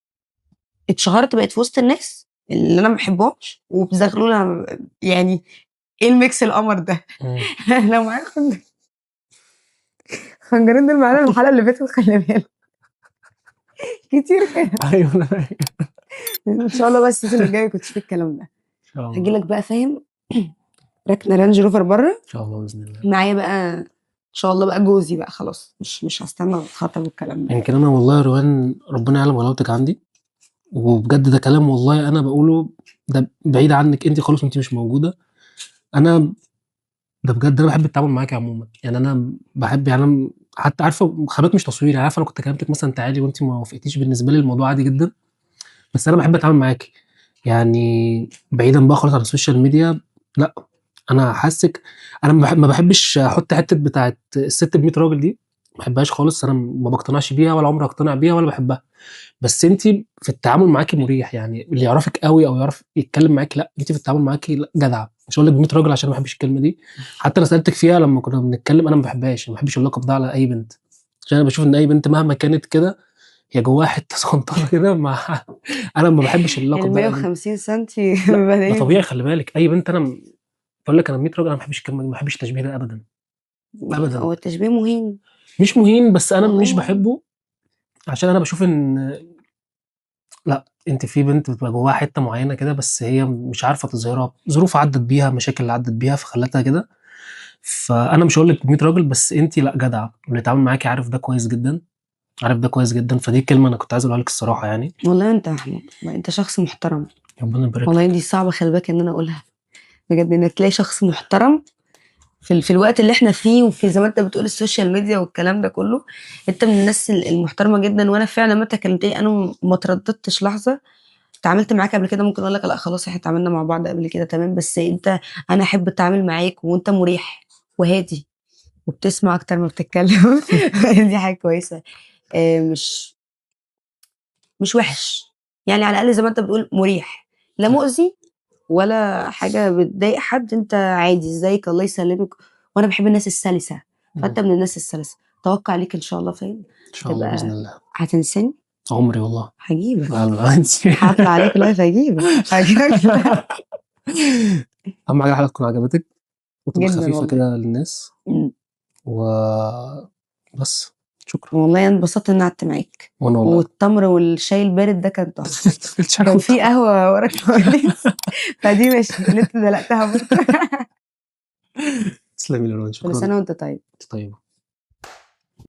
Speaker 2: اتشهرت، بقيت في وسط الناس اللي انا ما بحبهمش وبزغلول، يعني ايه ال mix القمر ده؟ لو معايا خد. الخنجرين دول معانا من الحلقة اللي فاتت، خلي بالك كتير كده.
Speaker 3: ايوه انا فاهم.
Speaker 2: ان شاء الله بس ال season الجاي ما يكونش فيه الكلام ده.
Speaker 3: ان شاء الله.
Speaker 2: هجي لك بقى فاهم، ركنه رانج روفر بره
Speaker 3: ان شاء الله باذن الله.
Speaker 2: معايا بقى ان شاء الله بقى جوزي بقى خلاص، مش هستنى الخطب والكلام ده.
Speaker 3: يمكن انا والله يا روان ربنا يعلم غلاوتك عندي، وبجد ده كلام والله انا بقوله ده بعيد عنك انت خالص وانت مش موجودة. انا ده بجد انا بحب التعامل معاكي عموما، يعني انا بحب، يعني انا حتى عارفه خبرات مش تصوير، يعني عارفه انا كنت كلمتك مثلا تعالي وانت ما وافقتيش، بالنسبة لي الموضوع عادي جدا، بس انا بحب اتعامل معاكي يعني بعيدا بقى خالص عن ال social media. لا انا حاسك، انا ما بحبش احط حتة بتاعت الست ب 100 راجل دي، ما بحبهاش خالص، انا ما بقتنعش بيها ولا عمري اقتنع بيها ولا بحبها، بس انت في التعامل معاكي مريح، يعني اللي يعرفك قوي او يعرف يتكلم معاكي، لا انت في التعامل معاكي لا جدعه. مش هقول لك ب 100 راجل عشان ما بحبش الكلمة دي، حتى انا سالتك فيها لما كنا بنتكلم، انا ما بحبهاش، ما بحبش اللقب ده على اي بنت، عشان انا بشوف ان اي بنت مهما كانت كده هي جواها حتة صغنطره كده، مع انا ما بحبش اللقب
Speaker 2: ال
Speaker 3: ده على أي بنت.
Speaker 2: 150 سنتي
Speaker 3: ده طبيعي، خلي بالك اي بنت، انا بقول لك انا 100 راجل، انا ما بحبش الكلمة دي، ما بحبش التشبيه ده ابدا ابدا.
Speaker 2: هو التشبيه مهين؟
Speaker 3: مش مهين، بس انا
Speaker 2: والله
Speaker 3: مش
Speaker 2: مهين.
Speaker 3: بحبه، عشان انا بشوف ان لا انت في بنت بتبقى جواها حتة معينة كده، بس هي مش عارفه تظهرها، ظروف عدت بيها، مشاكل اللي عدت بيها فخلتها كده. فانا مش هقول لك 100 راجل، بس انت لا جدعه، واللي يتعامل معاكي عارف ده كويس جدا، عارف ده كويس جدا. فدي كلمة انا كنت عايز اقولها لك الصراحة يعني.
Speaker 2: والله انت يا احمد انت شخص محترم،
Speaker 3: ربنا يبارك لك.
Speaker 2: والله دي صعبة خلي بالك ان انا اقولها بجد، ان تلاقي شخص محترم في الوقت اللي احنا فيه، وفي زي ما انت بتقول ال social media والكلام ده كله، انت من الناس المحترمة جدا. وانا فعلا لما انت كلمتني انا ما ترددتش لحظة، اتعاملت معاك قبل كده ممكن اقول لك لا خلاص احنا اتعاملنا مع بعض قبل كده تمام، بس انت انا احب اتعامل معاك، وانت مريح وهادي وبتسمع اكتر ما بتتكلم دي حاجة كويسة. مش وحش يعني، على الاقل زي ما انت بتقول مريح، لا مؤذي ولا حاجة بتضايق حد، انت عادي ازيك الله يسلمك. وانا بحب الناس السلسه، فانت من الناس السلسه، توقع عليك ان شاء الله فاهم
Speaker 3: ان شاء الله باذن الله.
Speaker 2: هتنساني
Speaker 3: عمري والله
Speaker 2: هجيبك،
Speaker 3: لا لا انت
Speaker 2: هطلع عليك live هجيبك هجيبك.
Speaker 3: اهم حاجة الحلقة تكون عجبتك وتبقى
Speaker 2: جداً
Speaker 3: خفيفة
Speaker 2: والله.
Speaker 3: كده للناس، وبس. شكرا
Speaker 2: والله انا انبسطت ان قعدت معاك،
Speaker 3: وانا والله
Speaker 2: والتمر والشاي البارد ده كان تحفة، كان في قهوة ورا الكواليس فدي ماشي اللي انت دلقتها برضه.
Speaker 3: تسلمي لي روان، شكرا.
Speaker 2: كل سنة وانت طيب.
Speaker 3: انت طيبة.